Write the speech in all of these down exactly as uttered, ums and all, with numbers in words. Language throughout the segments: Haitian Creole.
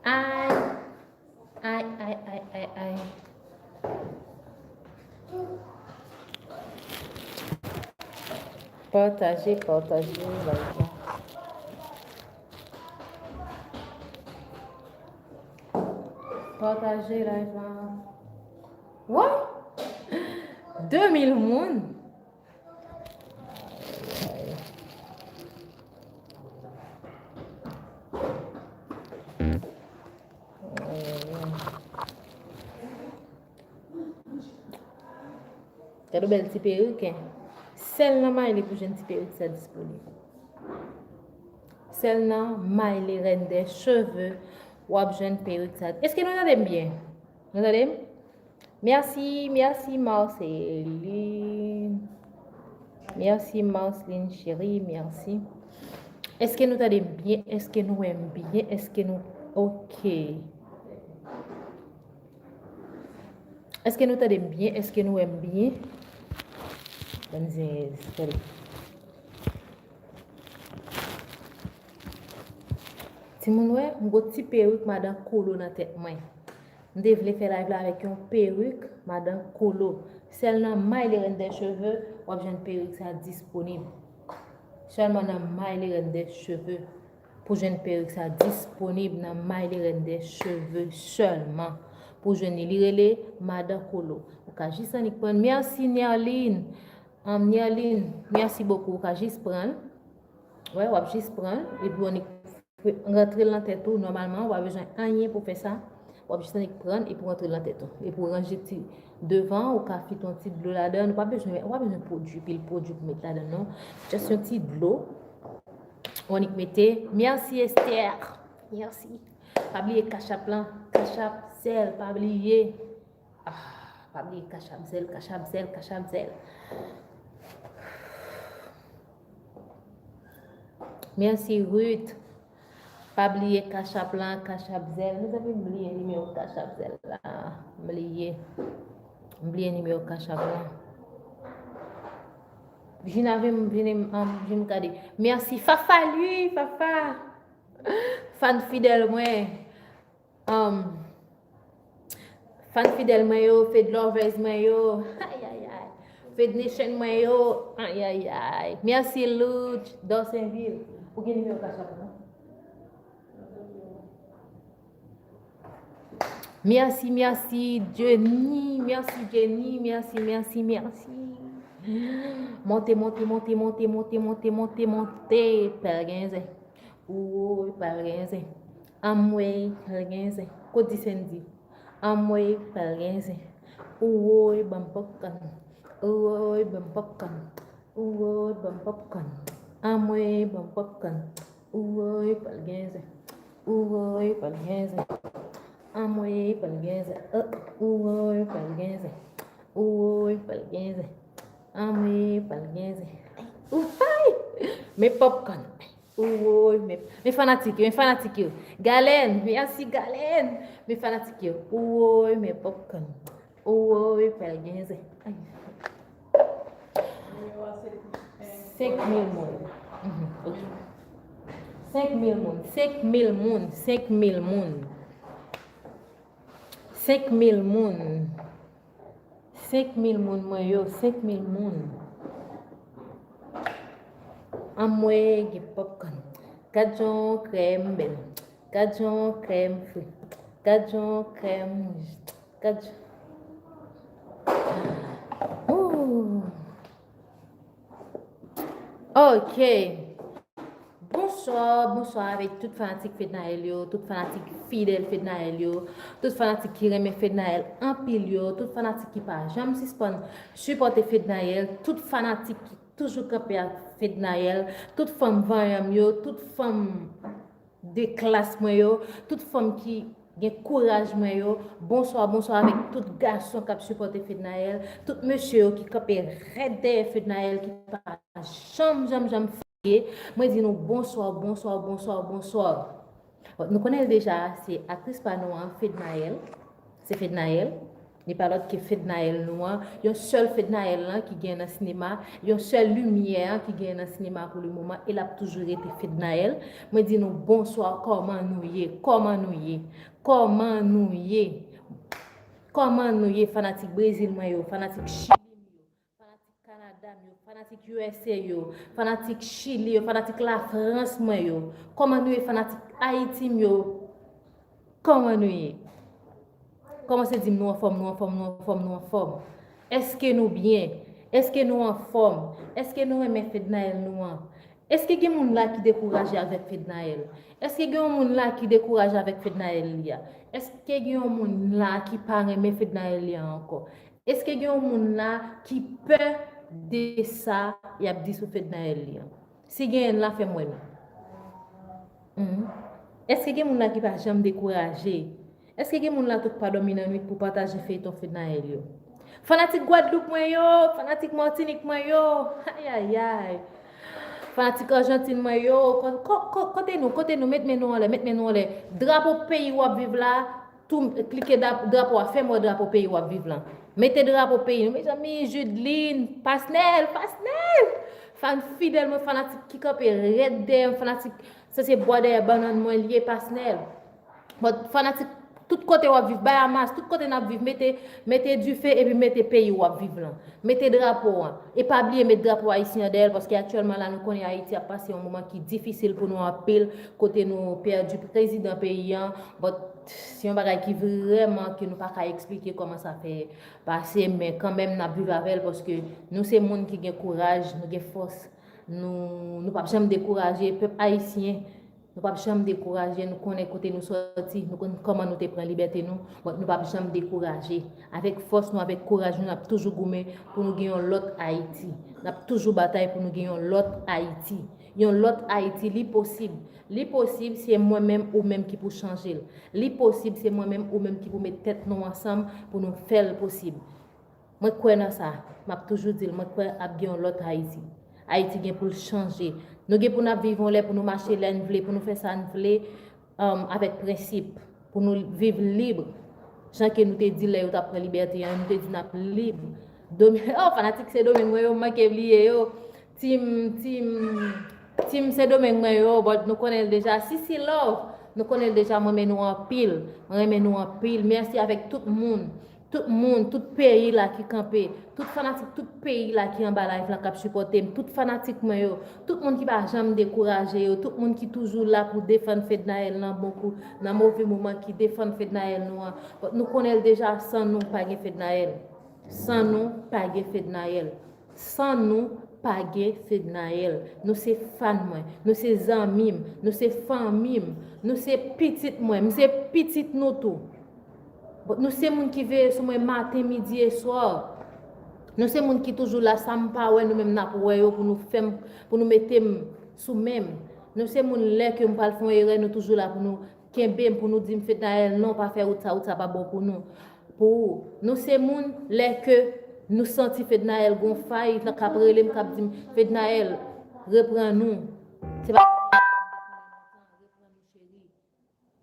Ay, ay, ay, ay, ay, ay. Pataje, pataje live la. Pataje live la. Woy! De mil moun. Gade yon bèl ti perik, en. Sèl nan Maile pou jwenn ti perik sa disponib. Sèl nan Maile Reine des Cheveux w ap jwenn perik sa. Èske nou tande m byen? Nou tande m? Mèsi, mèsi Marceline. Mèsi Marceline chérie, mèsi. Èske nou tande m byen? Èske nou wè m byen? Èske nou oke? Èske nou tande m byen? Èske nou wè m byen? Bann zenyèz, tande. Timoun wè, m gon ti perik madan Kolo nan tèt mwen. M te vle fè live la avèk yon perik madan Kolo. Sèl nan Maile Reine des Cheveux w ap jwenn perik sa disponib. Sèlman nan Maile Reine des Cheveux. Pou jwenn perik sa disponib nan Maile Reine des Cheveux sèlman. Pou jwenn li, li rele Madan Kolo. Ou ka jis annik pran. Mèsi Nerline. Ann, Nerline, mèsi bokou. Ou ka jis pran l. Wè, w ap jis pran l. Epi w annik rantre l nan tèt ou. Nòmalman, ou pa bezwen anyen pou fè sa. W ap jis annik pran l epi w rantre l nan tèt ou. Epi w ranje ti devan, ou ka fite yon ti dlo ladan l. Ou pa bezwen, ou pa bezwen pwodui, pil pwodui pou met ladan l, non. Just yon ti dlo. Ou annik mete. Mèsi, Esther. Mèsi. Pa bliye Cash App lan. Cash App, zèl, pa bliye. Ah, pa bliye Cash App, zèl, Cash App, zèl, Cash App, zèl. Mèsi, Ruth. Pa bliye Cash App lan, Cash App, zèl. Mezanmi, m bliye nimewo Cash App, zèl la. M bliye. M bliye nimewo Cash App lan. Vin avè m, vin, um, vin gade. Mèsi, Fafa, wi, Fafa. Fan fidèl mwen. Um, fan fidèl mwen yo, Fed lovers mwen yo. Ay, ay, ay. Fed Nation mwen yo. Ay, ay, ay. Mèsi, Louch, Dorsenville. Ou gen nimewo Cash App, non? Mèsi, mèsi, Jenny. Mèsi, Jenny. Mèsi, mèsi, mèsi. Monte, monte, monte, monte, monte, monte, monte, monte. Pèl gen zen. Woy, pral gen zen. Anmwey, pral gen zen. Kot di Sendy? Anmwey, pral gen zen. Woy, ban m popcorn. Woy, ban m popcorn. Woy, ban m popcorn. Anmwey, ban m popcorn. Woy, pral gen zen. Woy, pral gen zen. Anmwey, pral gen zen. Oh, woy, pral gen zen. Woy, pral gen zen. Anmwey, pral gen zen. Woy! Men popcorn. Woy, men, men fanatik yo, men fanatik yo. Galen, mèsi Galen. Men fanatik yo. Woy, men popcorn. Woy, pral gen zen. Ay. Senk mil moun. Mhm, ok. Senk mil moun, senk mil moun, senk mil moun. Senk mil moun. Senk mil moun mwen yo, senk mil moun. Anmwey, gen popcorn. Gad jan krèm bèl. Gad jan krèm fre. Gad jan krèm wouj. Gad jan. Ooh. Ok. Bonswa, bonswa avèk tout fanatik Fednaelle yo, tout fanatik fidèl Fednaelle yo, tout fanatik ki renmen Fednaelle anpil yo, tout fanatik ki pa janm sispann sipòte Fednaelle, tout fanatik ki toujou kanpe ak Fednaelle, tout fanm vanyan m yo, tout fanm de klas mwen yo, tout fanm ki gen kouraj mwen yo, bonswa, bonswa avèk tout gason k ap sipòte Fednaelle, tout mesye yo ki kanpe rèd dèyè Fednaelle, ki pa janm, janm, janm fatige. Mwen di nou bonswa, bonswa, bonswa, bonswa. Nou konnen l deja, se aktris pa nou an, Fednaelle. Se Fednaelle. Li pa lòt ke Fednaelle nou an. Yon sèl Fednaelle lan ki gen nan sinema. Yon sèl limyè an ki gen nan sinema pou le moman. E l ap toujou rete Fednaelle. Mwen di nou bonswa, kòman nou ye? Kòman nou ye? Kòman nou ye? Kòman nou ye, fanatik Brezil mwen yo, fanatik Chili m yo, fanatik Kanada m yo, fanatik U S A yo, fanatik Chili yo, fanatik Lafrans mwen yo? Kòman nou ye, fanatik Ayiti m yo? Kòman nou ye? Kòmanse di m nou anfòm, nou anfòm, nou anfòm, nou anfòm. Èske nou byen? Èske nou anfòm? Èske nou renmen Fednaelle nou an? Èske gen moun la ki dekouraje avèk Fednaelle? Èske gen yon moun la ki dekouraje avèk Fednaelle li a? Èske gen yon moun la ki pa renmen Fednaelle li a ankò? Èske gen yon moun la ki pè de sa y ap di sou Fednaelle li a? Si genyen la, fè m wè nou. Mhm. Èske gen moun la ki pa janm dekouraje? Èske gen moun la tout pa dòmi nan nwit pou pataje feyton Fednaelle yo? Fanatik Gwadloup mwen yo, fanatik Matinik mwen yo, ayayay. Fanatik Ajantin mwen yo, ko- ko- ko- kote nou, kote nou, met men nou anlè, met men nou anlè. Drapo peyi w ap viv la, tou klike dap- drapo a, fè m wè drapo peyi w ap viv lan. Mete drapo peyi nou, mezanmi, Judeline, Pasnel, Pasnel! Fan fidèl mwen, fanatik ki kanpe rèd dèyè m, fanatik, sa se bwa dèyè bannann mwen l ye, Pasnel. But fanatik, tout kote w ap viv, Bahamas, tout kote n ap viv, mete, mete dife epi mete peyi w ap viv lan. Mete drapo an. E pa bliye met drapo ayisyen an dèyè l, paske aktyèlman la, nou konnen Ayiti ap pase yon moman ki difisil pou nou anpil, kote nou pèdi prezidan peyi an. But se yon bagay ki vrèman ke nou pa ka eksplike kòman sa fè pase, men kanmenm n ap viv avè l, paske nou se moun ki gen kouraj, nou gen fòs, nou, nou p ap janm dekouraje. Pèp ayisyen, nou p ap janm dekouraje, nou konnen kote nou sòti, nou konn kòman nou te pran libète nou, but nou p ap janm dekouraje. Avèk fòs nou, avèk kouraj nou, n ap toujou goumen pou nou gen yon lòt Ayiti. N ap toujou batay pou nou gen yon lòt Ayiti. Yon lòt Ayiti, li posib. Li posib, se mwen menm ou menm ki pou chanje l. Li posib, se mwen menm ou menm ki pou met tèt nou ansanm pou nou fè l posib. Mwen kwè nan sa. M ap toujou di l, mwen kwè ap gen yon lòt Ayiti. Ayiti gen pou l chanje. Nou gen pou n ap viv yon lè pou nou mache lè n vle, pou nou fè sa n vle, um, avèk prensip, pou nou viv lib. Jan ke nou te di lè yo t ap pran libète an, nou te di n ap lib. Domi- oh, fanatik Sendomeng mwen yo, m manke bliye yo. Team, team, team Sendomeng mwen yo, but nou konnen l deja. Sisi Love, nou konnen l deja, mwen renmen nou anpil. Mwen renmen nou anpil. Mèsi avèk tout moun. Tout moun, tout peyi la ki kanpe, tout fanatik tout peyi la ki anba live la k ap sipòte m, tout fanatik mwen yo, tout moun ki pa janm dekouraje yo, tout moun ki toujou la pou defann Fednaelle nan bon kou, nan move moman, ki defann Fednaelle nou an. But nou konnen l deja, san nou pa gen Fednaelle. San nou pa gen Fednaelle. San nou pa gen Fednaelle. Nou se fan mwen, nou se zanmi m, nou se fanmi m, nou se pitit mwen, m se pitit nou tou. Bon, nou se moun ki veye sou mwen maten, midi e swa. Nou se moun ki toujou la, sa m pa wè, nou menm n ap wè yo pou nou fè m, pou nou mete m sou men m. Nou se moun, lè ke m pral fè yon erè, nou toujou la pou nou kenbe m, pou nou di m, Fednaelle, non, pa fè wout sa, wout sa pa bon pou nou, pou ou. Nou se moun, lè ke nou santi Fednaelle gon fay, k ap rele m, k ap di m, Fednaelle, reprann ou. Se pa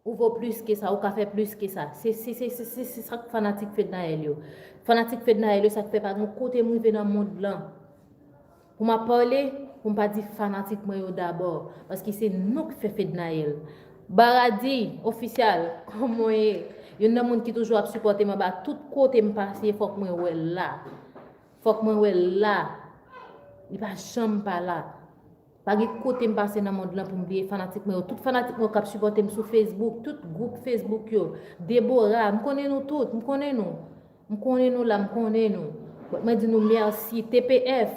ou vo plis ke sa, ou ka fè plis ke sa. Se, se, se, se, se, se sa k fanatik Fednaelle yo. Fanatik Fednaelle yo, sa k fè pa gen kote m rive nan mond lan. Pou m ap pale, pou m pa di fanatik mwen yo dabò, paske se nou k fè Fednaelle. Baradi Official, kòman w ye? Youn nan moun ki toujou ap sipòte m anba tout kote m pase, fòk mwen wè l la. Fòk mwen wè l la. Li pa janm pa la. Pa gen kote m pase nan mond lan pou m bliye fanatik mwen yo. Tout fanatik mwen yo k ap sipòte m sou Facebook, tout gwoup Facebook yo. Deborah, m konnen nou tout, m konnen nou. M konnen nou la, m konnen nou. Mwen di nou mèsi. T P F,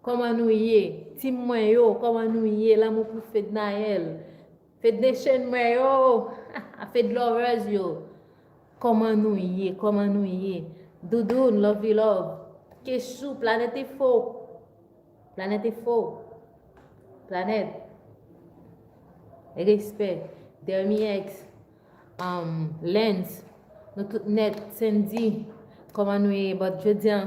kòman nou ye? Team mwen yo, kòman nou ye? Lanmou pou Fednaelle. Fed Nation mwen yo, Fed Lovers yo. Kòman nou ye? Kòman nou ye? Doudoun, Lovey Love, Kechou, Planète Info. Planèt Info, Planèt, Respè, Dermiex, um, Lens, nou tout nèt, Sandy, kòman nou ye? But jodi a,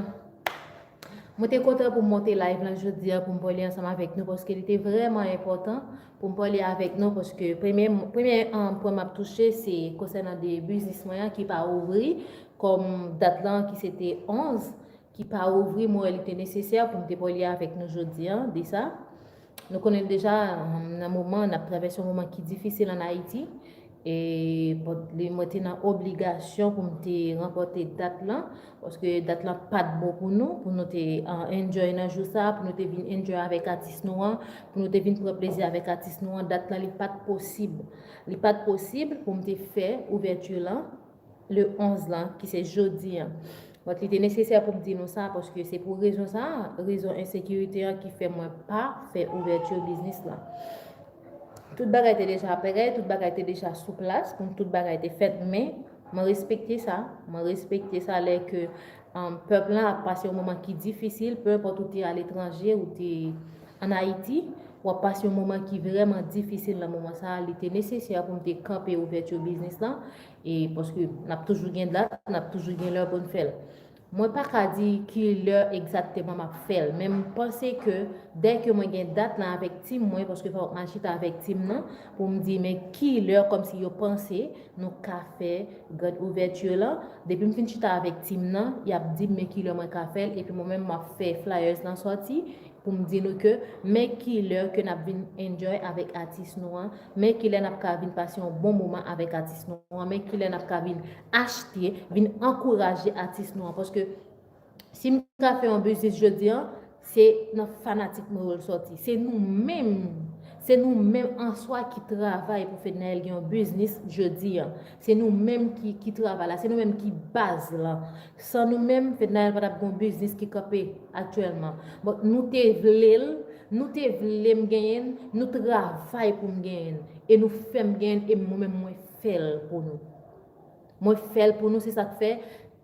mwen te kontan pou m monte live lan jodi a pou m pale ansanm avèk nou paske li te vrèman enpòtan pou m pale avèk nou paske premye, premye um, pwen m ap touche se konsènan de biznis mwen an ki pa ouvri kòm dat lan ki se te onz ki pa ouvri, mwen wè li te nesesè pou m te pale avèk nou jodi a de sa. Nou konnen deja, um, nan moman, n ap travèse yon moman ki difisil ann Ayiti. E mwen te nan obligasyon pou m te ranpòte dat lan, paske dat lan pa t bon pou nou, pou nou te uh, enjoy nan jou sa, pou nou te vin enjoy avèk atis nou an, pou nou te vin pran plezi avèk atis nou an, dat lan li pa t posib. Li pa t posib pou m te fè ouvèti lan le onz lan, ki se jodi an. But li te nesesè pou m di nou sa, paske se pou rezon sa, rezon ensekirite an ki fè mwen pa fè ouvèti biznis lan. Tout bagay te deja prè, tout bagay te deja sou plas, pou tout bagay te fèt, men mwen respekte sa, mwen respekte sa lè ke um, pèp lan ap pase yon moman ki difisil, pe enpòt ou te aletranje, ou te ann Ayiti, w ap pase yon moman ki vrèman difisil nan moman sa a, li te nesesè pou m te kanpe ouvèti biznis lan, e paske n ap toujou gen dat, n ap toujou gen lè pou n fè l. Mwen pa ka di ki lè egzakteman m ap fè l, men m panse ke dè ke mwen gen dat lan avèk tim mwen, paske fòk m al chita avèk tim nan pou m di men ki lè kòmsi yo panse nou ka fè grand ouvèti lan. Depi m fin chita avèk tim nan, y ap di m men ki lè mwen ka fè l, epi mwen menm m ap fè flyers lan sòti pou m di nou ke men ki lè ke n ap vin enjoy avèk atis nou an, men ki lè n ap ka vin pase yon bon moman avèk atis nou an, men ki lè n ap ka vin achte, vin ankouraje atis nou an. Paske si m ka fè yon biznis jodi an, se nan fanatik mwen yo l sòti. Se nou menm, se nou menm an swa ki travay pou Fednaelle gen yon biznis jodi an. Se nou menm ki, ki travay la, se nou menm ki baz lan. San nou menm, Fednaelle pa t ap gen yon biznis ki kanpe aktyèlman. Bon, nou te vle l, nou te vle m genyen l, nou travay pou m genyen l. E nou fè m genyen l, e mwen menm mwen fè l pou nou. Mwen fè l pou nou, se sa k fè,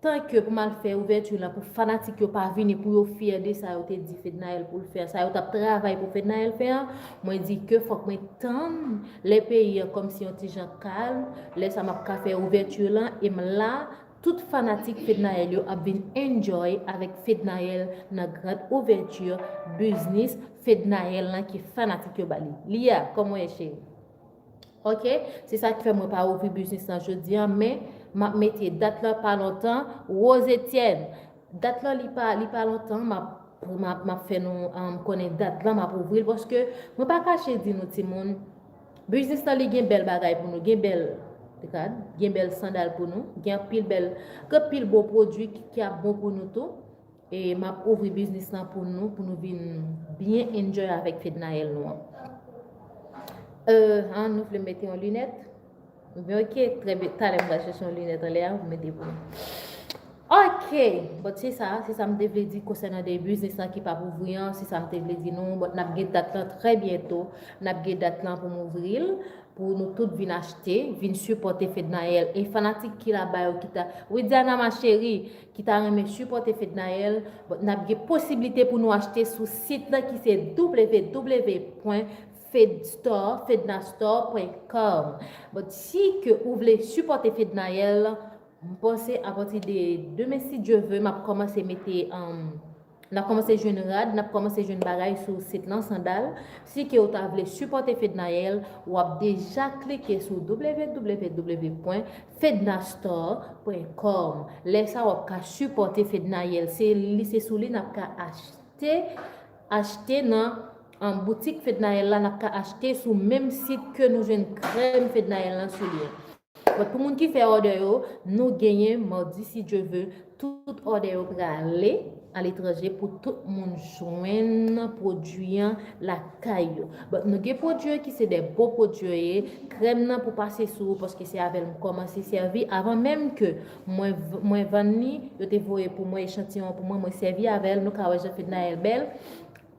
tanke pou m al fè ouvèti lan, pou fanatik yo pa vini, pou yo fyè de sa yo te di Fednaelle pou l fè, sa yo t ap travay pou Fednaelle fè an, mwen di ke fòk mwen tann lè peyi an kòmsi yon ti jan kalm, lè sa m ap ka fè ouvèti lan, e m la, tout fanatik Fednaelle yo ap vin enjoy avèk Fednaelle nan grand ouvèti biznis Fednaelle lan ke fanatik yo ba li. Lia, kòman w ye, cheri? Ok, se sa ki fè mwen pa ouvri biznis lan jodi an, men m ap mete dat lan pa lontan. Rose Etienne, dat lan li pa, li pa lontan, m ap, m ap, m ap fè nou um, konnen dat lan, m ap ouvri l, paske mwen pa kache di nou timoun, biznis lan li gen bèl bagay pou nou, gen bèl, gad, gen bèl sandal pou nou, gen anpil bèl, gen anpil bon pwodui ki, ki ap bon pou nou tou. E m ap ouvri biznis lan pou nou, pou nou vin byen enjoy avèk Fednaelle nou an. Euh, an, nou vle mete yon linèt? Oubyen, ok, trè byen, talè m pral chèche yon linèt anlè a, pou mete pou nou. Ok, bon, se sa, se sa m te vle di konsènan de biznis lan ki p ap ouvri an, se sa m te vle di nou, bon, n ap gen dat lan trè byento, n ap gen dat lan pou m ouvri l. Pou nou tout vin achte, vin sipòte Fednaelle. E fanatik ki laba yo ki ta, Widiana ma chérie, ki ta renmen sipòte Fednaelle, bon, n ap gen posiblite pou nou achte sou sit lan ki se w w w pwen fedstore, fednastore pwen com. Bon, si ke ou vle sipòte Fednaelle, m panse apati de demen si Dye ve, m ap kòmanse mete, um, N ap kòmanse jwenn rad, n ap kòmanse jwenn bagay sou sit lan, sandal. Si ke w ta vle sipòte Fednaelle, w ap deja klike sou w w w pwen fednastore pwen com. Lè sa a, w ap ka sipòte Fednaelle. Se li, se sou li n ap ka achte, achte nan, an boutik Fednaelle la, n ap ka achte sou menm sit ke nou jwenn krèm Fednaelle lan sou li an. But pou moun ki fè òdè yo, nou genyen madi si Dye ve, tout òdè yo prale aletranje pou tout moun jwenn pwodui an lakay yo. But nou gen pwodui ki se de bon pwodui yo ye, krèm nan pou pase sou ou paske se avè l m kòmanse sèvi avan menm ke mwen, mwen vann li, yo te voye pou mwen echantiyon pou mwen, mwen sèvi avè l, nou ka wè jan Fednaelle bèl.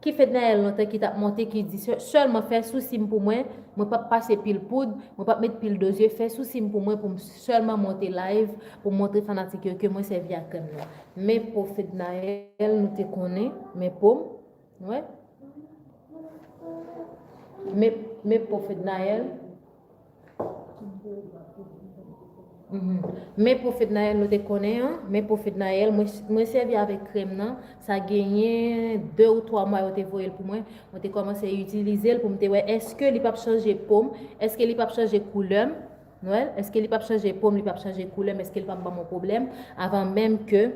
Ki Fednaelle lontan ki t ap monte ki di sè-, sèlman fè sousi m pou mwen, mwen p ap pase pil poud, mwen p ap met pil dozye, fè sousi m pou mwen pou m sèlman monte live pou m montre fanatik yo ke mwen sèvi ak krèm nan. Men po Fednaelle nou te konnen, men po m, nou wè, Men, men po Fednaelle. Mhm. Men po Fednaelle nou te konnen an, men po Fednaelle, mwen, mwen sèvi avèk krèm nan, sa genyen de ou twa mwa yo te voye l pou mwen, mwen te kòmanse itilize l pou m te wè èske li p ap chanje po m, èske li p ap chanje koulè m, nou wè, èske li p ap chanje po m, li p ap chanje koulè m, èske li p ap ban m yon pwoblèm, avan menm ke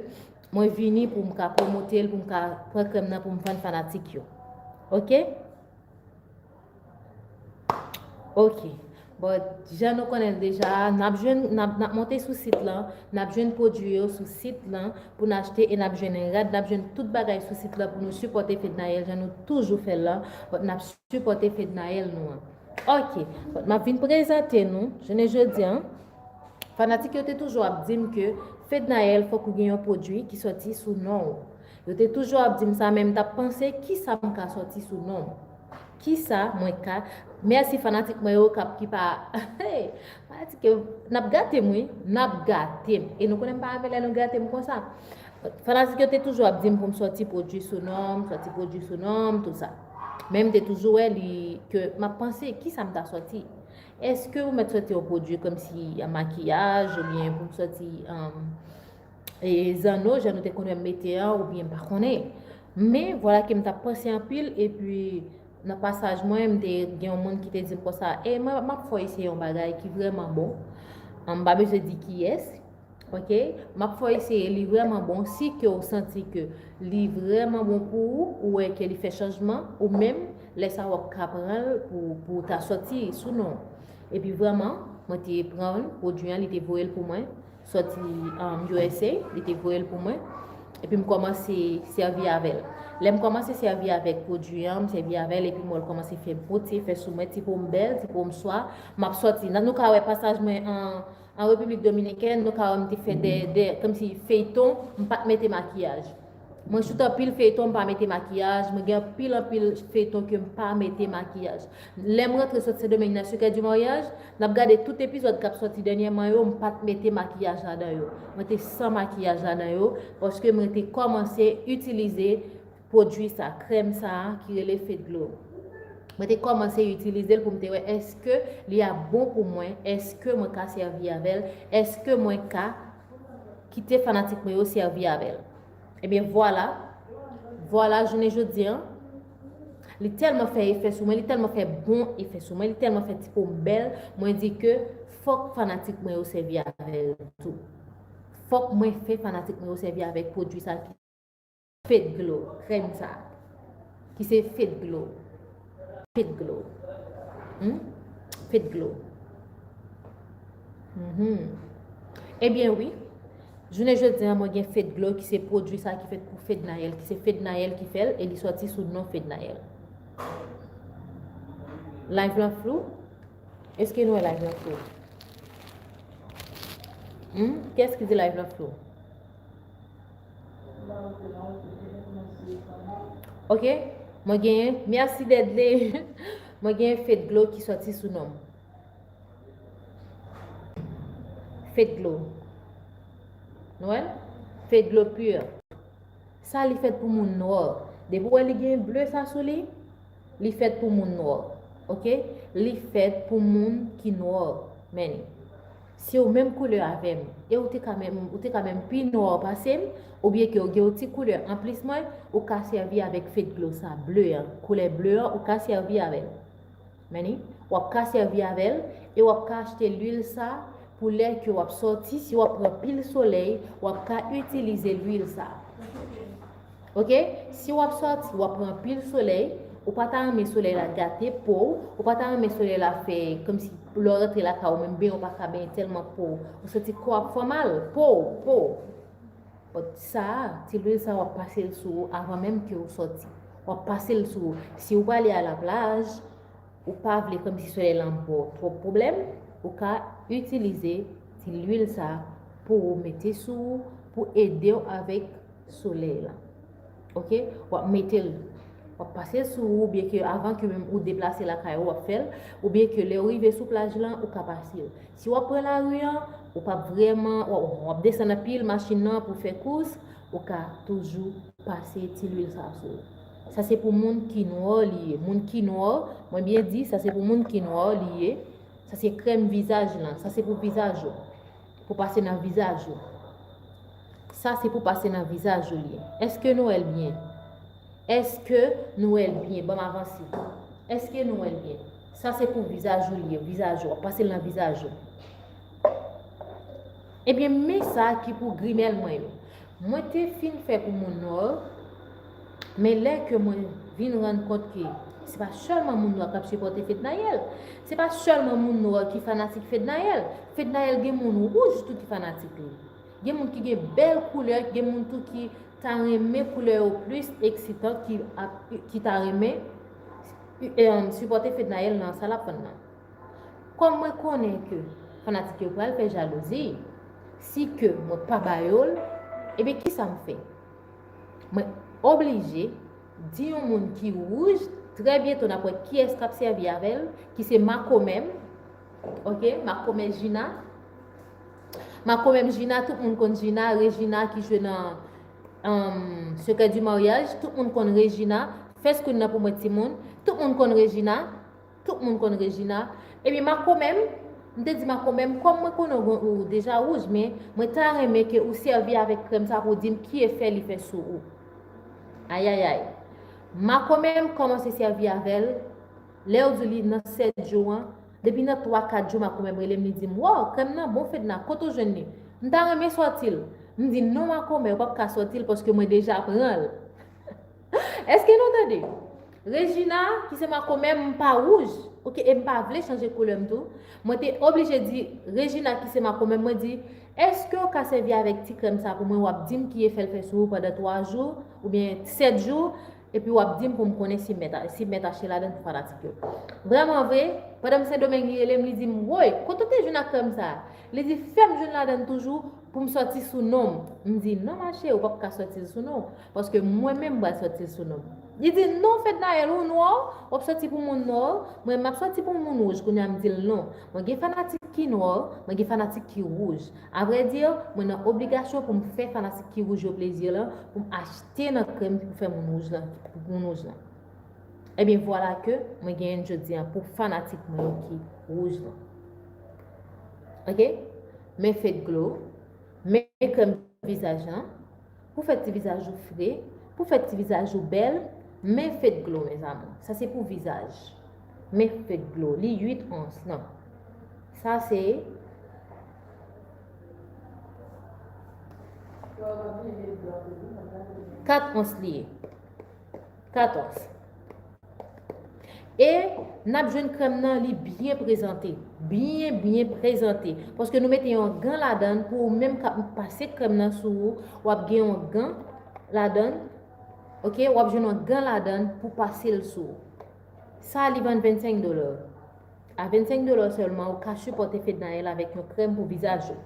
mwen vini pou m ka pwomote l, pou m ka pran krèm nan pou m vann fanatik yo. Oke? Oke. Bon, jan nou konnen l deja, n ap jwenn, n ap, n ap monte sou sit lan, n ap jwenn pwodui yo sou sit lan pou n achte e n ap jwenn rad, n ap jwenn tout bagay sou sit lan pou nou sipòte Fednaelle jan nou toujou fè l lan. Bon, n ap sipòte Fednaelle nou an. Oke. Bon, m ap vin prezante nou, jounen jodi an, fanatik yo te toujou ap di m ke Fednaelle fòk ou gen yon pwodui ki sòti sou non w. Yo te toujou ap di m sa, men m t ap panse kisa m ka sòti sou non m. Kisa mwen ka. Mèsi fanatik mwen yo k ap ki pa. Fanatik yo, n ap gate m wi, n ap gate m. E nou konnen m pa renmen lè nou gate m konsa. Fanatik yo te toujou ap di m pou m sòti pwodui sou non m, sòti pwodui sou non m, tout sa. Men m te toujou wè li ke m ap panse kisa m ta sòti. Èske ou mèt sòti yon pwodui kòmsi an makiyaj oubyen pou m sòti um, e zanno, jan nou te konn wè m mete an, oubyen m pa konnen. Men, vwala ke m t ap panse anpil, epi nan pasaj mwen, m te gen yon moun ki te di m konsa, e mwen, m ap fè w eseye yon bagay ki vrèman bon. An, m pa bezwen di kiyès, oke? M ap fè w eseye, li vrèman bon. Si ke w santi ke li vrèman bon pou ou, ou wè ke li fè chanjman, ou menm, lè sa w ap ka pran l pou, pou w ta sòti sou non. Epi vrèman, mwen te pran l, pwodui an, li te voye l pou mwen. Sòti um, U S A, li te voye l pou mwen. Epi m kòmanse sèvi avè l. Lè m kòmanse sèvi avèk pwodui an, m sèvi avè l, epi m wè l kòmanse fè bote, fè sou mwen, ti po m bèl, ti po m swa. M ap sòti. Nan nou ka wè pasaj mwen an, an Repiblik Dominikèn, nou ka wè m te fè de, de, kòmsi feyton, m pa t mete makiyaj. Mwen choute anpil feyton, m pa mete makiyaj. Mwen gen anpil, anpil feyton ke m pa mete makiyaj. Lè m rantre sot Sendomeng nan Secret du Mariage, n ap gade tout epizòd k ap sòti dènyèman yo, m pa t mete makiyaj ladan yo. Mwen te san makiyaj ladan yo, paske mwen te kòmanse itilize pwodui sa, krèm sa a ki rele Fed Glow. Mwen te kòmanse itilize l pou m te wè èske li ap bon pou mwen, èske mwen ka sèvi avè l, èske mwen ka kite fanatik mwen yo sèvi avè l. Ebyen, vwala. Vwala, jounen jodi an, li tèlman fè efè sou mwen, li tèlman fè bon efè sou mwen, li tèlman fè ti po m bèl, mwen di ke fòk fanatik mwen yo sèvi avè l tou. Fòk mwen fè fanatik mwen yo sèvi avèk pwodui sa ki Fed Glow, krèm sa. Ki se Fed Glow. Fed Glow. Hmm? Fed Glow. Mhm. Ebyen wi. Jounen jodi an, mwen gen Fed Glow ki se pwodui sa ki fèt pou Fednaelle, ki se Fednaelle ki fè l e li sòti sou non Fednaelle. Live lan flou? Èske nou wè live lan flou? Hmm? Kiyès ki di live lan flou? Ok, mwen genyen, mèsi Deadly. Mwen genyen Fed Glow ki sòti sou non m. Fed Glow. Nou wè l? Fed Glow Pure. Sa li fèt pou moun nwa. Depi w wè li gen ble sa sou li, li fèt pou moun nwa. Ok? Li fèt pou moun ki nwa. Men, si w menm koulè avè m, e ou te ka menm, ou te ka menm pi nwa pase m, oubyen ke w gen yon ti koulè anplis mwen, ou ka sèvi avèk Fed Glow sa, ble an, koulè ble an, ou ka sèvi avè l. Men, w ap ka sèvi avè l, e w ap ka achte lwil sa pou lè ke w ap sòti, si w ap pran pil solèy, w ap ka itilize lwil sa. Ok? Si w ap sòti, w ap pran pil solèy, ou pa ta renmen solèy la gate po w, ou pa ta renmen solèy la fè kòmsi lè w rantre lakay ou menm benyen w pa ka benyen tèlman po w, ou santi kò w ap fè w mal, po w, po w. Bon, sa a, ti lwil sa a w ap pase l sou ou avan menm ke w sòti. W ap pase l sou ou. Si w prale a la plaj, ou pa vle kòmsi solèy lan ba w twòp pwoblèm, ou ka itilize ti lwil sa pou w mete sou ou, pou ede w avèk solèy lan. Ok? W ap mete l, w ap pase l sou ou, oubyen ke avan ke menm ou deplase lakay ou, w ap fè l, oubyen ke lè w rive sou plaj lan, ou ka pase l. Si w ap pran lari an, ou p ap vrèman, w ap, w ap desann anpil machin nan pou fè kous, ou ka toujou pase ti lwil sa sou ou. Sa se pou moun ki nwa li ye. Moun ki nwa, mwen byen di, sa se pou moun ki nwa li ye. Sa se krèm vizaj lan. Sa se pou vizaj ou. Pou pase nan vizaj ou. Sa se pou pase nan vizaj ou li ye. Èske nou wè l byen? Èske nou wè l byen? Ban m avanse. Èske nou wè l byen? Sa se pou vizaj ou li ye, vizaj ou. W ap pase l nan vizaj ou. Ebyen, men sa ki pou grimèl mwen yo. Mwen te fin fè pou moun nwa, men lè ke mwen vin rann kont ke se pa sèlman moun nwa k ap sipòte Fednaelle, se pa sèlman moun nwa ki fanatik Fednaelle. Fednaelle gen moun wouj tou ki fanatik li. Gen moun ki gen bèl koulè, gen moun tou ki ta renmen koulè yo plis eksitan, ki ap, ki ta renmen, em, sipòte Fednaelle nan sa l ap vann nan. Kòm mwen konnen ke fanatik yo pral fè jalouzi, si ke mwen pa ba yo l, ebyen kisa m fè? Mwen oblije di yon moun ki wouj, trè byento n ap wè kiyès k ap sèvi avè l, ki se makomè m, oke, makomè Gina. Makomè m Gina, tout moun konn Gina, Regina ki jwe nan, em, Secret du Mariage, tout moun konn Regina, fè screen nan pou mwen timoun, tout moun konn Regina. Tout moun konn Regina. Ebyen, makomè m, m te di makomè m, kòm mwen konnen ou, ou deja wouj, men mwen ta renmen ke ou sèvi avèk krèm sa pou w di m ki efè li fè sou ou. Ayayay. Makomè m kòmanse sèvi avè l, lè yo di li nan sèt jou an, depi nan twa, kat jou, makomè m rele m, li di m, "Waw, krèm nan bon, Fedna, kote w jwenn li?" M ta renmen sòti l. M di, "Non, makomè, ou p ap ka sòti l paske mwen deja pran l." Èske nou tande? Regina, ki se makomè m, m pa wouj, oke, e m pa vle chanje koulè m tou. Mwen te oblije di Regina, ki se makomè m, mwen di, "Èske w ka sèvi avèk ti krèm sa pou mwen, w ap di m ki efè l fè sou ou pandan twa jou, oubyen sèt jou, epi w ap di m pou m konnen si m mèt a-, si m mèt achte ladann pou fanatik yo." Vrèman vre, pandan m Sendomeng, li rele m, li di m, "Woy, kote w te jwenn ak krèm sa?" Li di, "Fè m jwenn ladann toujou pou m sòti sou non m." M di, "Non, machè, ou p ap ka sòti l sou non w." Paske mwen menm m pral sòti l sou non m. Li di, "Non, Fednaelle, ou nwa, w ap sòti pou moun nwa, mwen m ap sòti pou moun wouj." Kounye a m di l, "Non, mwen gen fanatik ki nwa, mwen gen fanatik ki wouj. Avrèdi, mwen nan obligasyon pou m fè fanatik ki wouj yo plezi lan, pou m achte nan krèm pou fè moun wouj lan, pou moun wouj lan." Ebyen, vwala ke mwen genyen jodi an pou fanatik mwen yo ki wouj lan. Oke? Men Fed Glow, men krèm vizaj lan, pou fè ti vizaj ou fre, pou fè ti vizaj ou bèl, men Fed Glow, mes amours. Sa se pou vizaj. Men Fed Glow, li uit ons, non. Sa se kat ons li ye. Kat ons. E n ap jwenn krèm nan, li byen prezante. Byen, byen prezante. Paske nou mete yon gan ladann pou ou menm k ap pase krèm nan sou ou. W ap gen yon gan ladann. Oke, w ap jwenn yon gan ladann pou pase l sou ou. Sa, li vann vennsenk dola. A vennsenk dola sèlman, ou ka sipòte Fednaelle avèk yon krèm pou vizaj ou.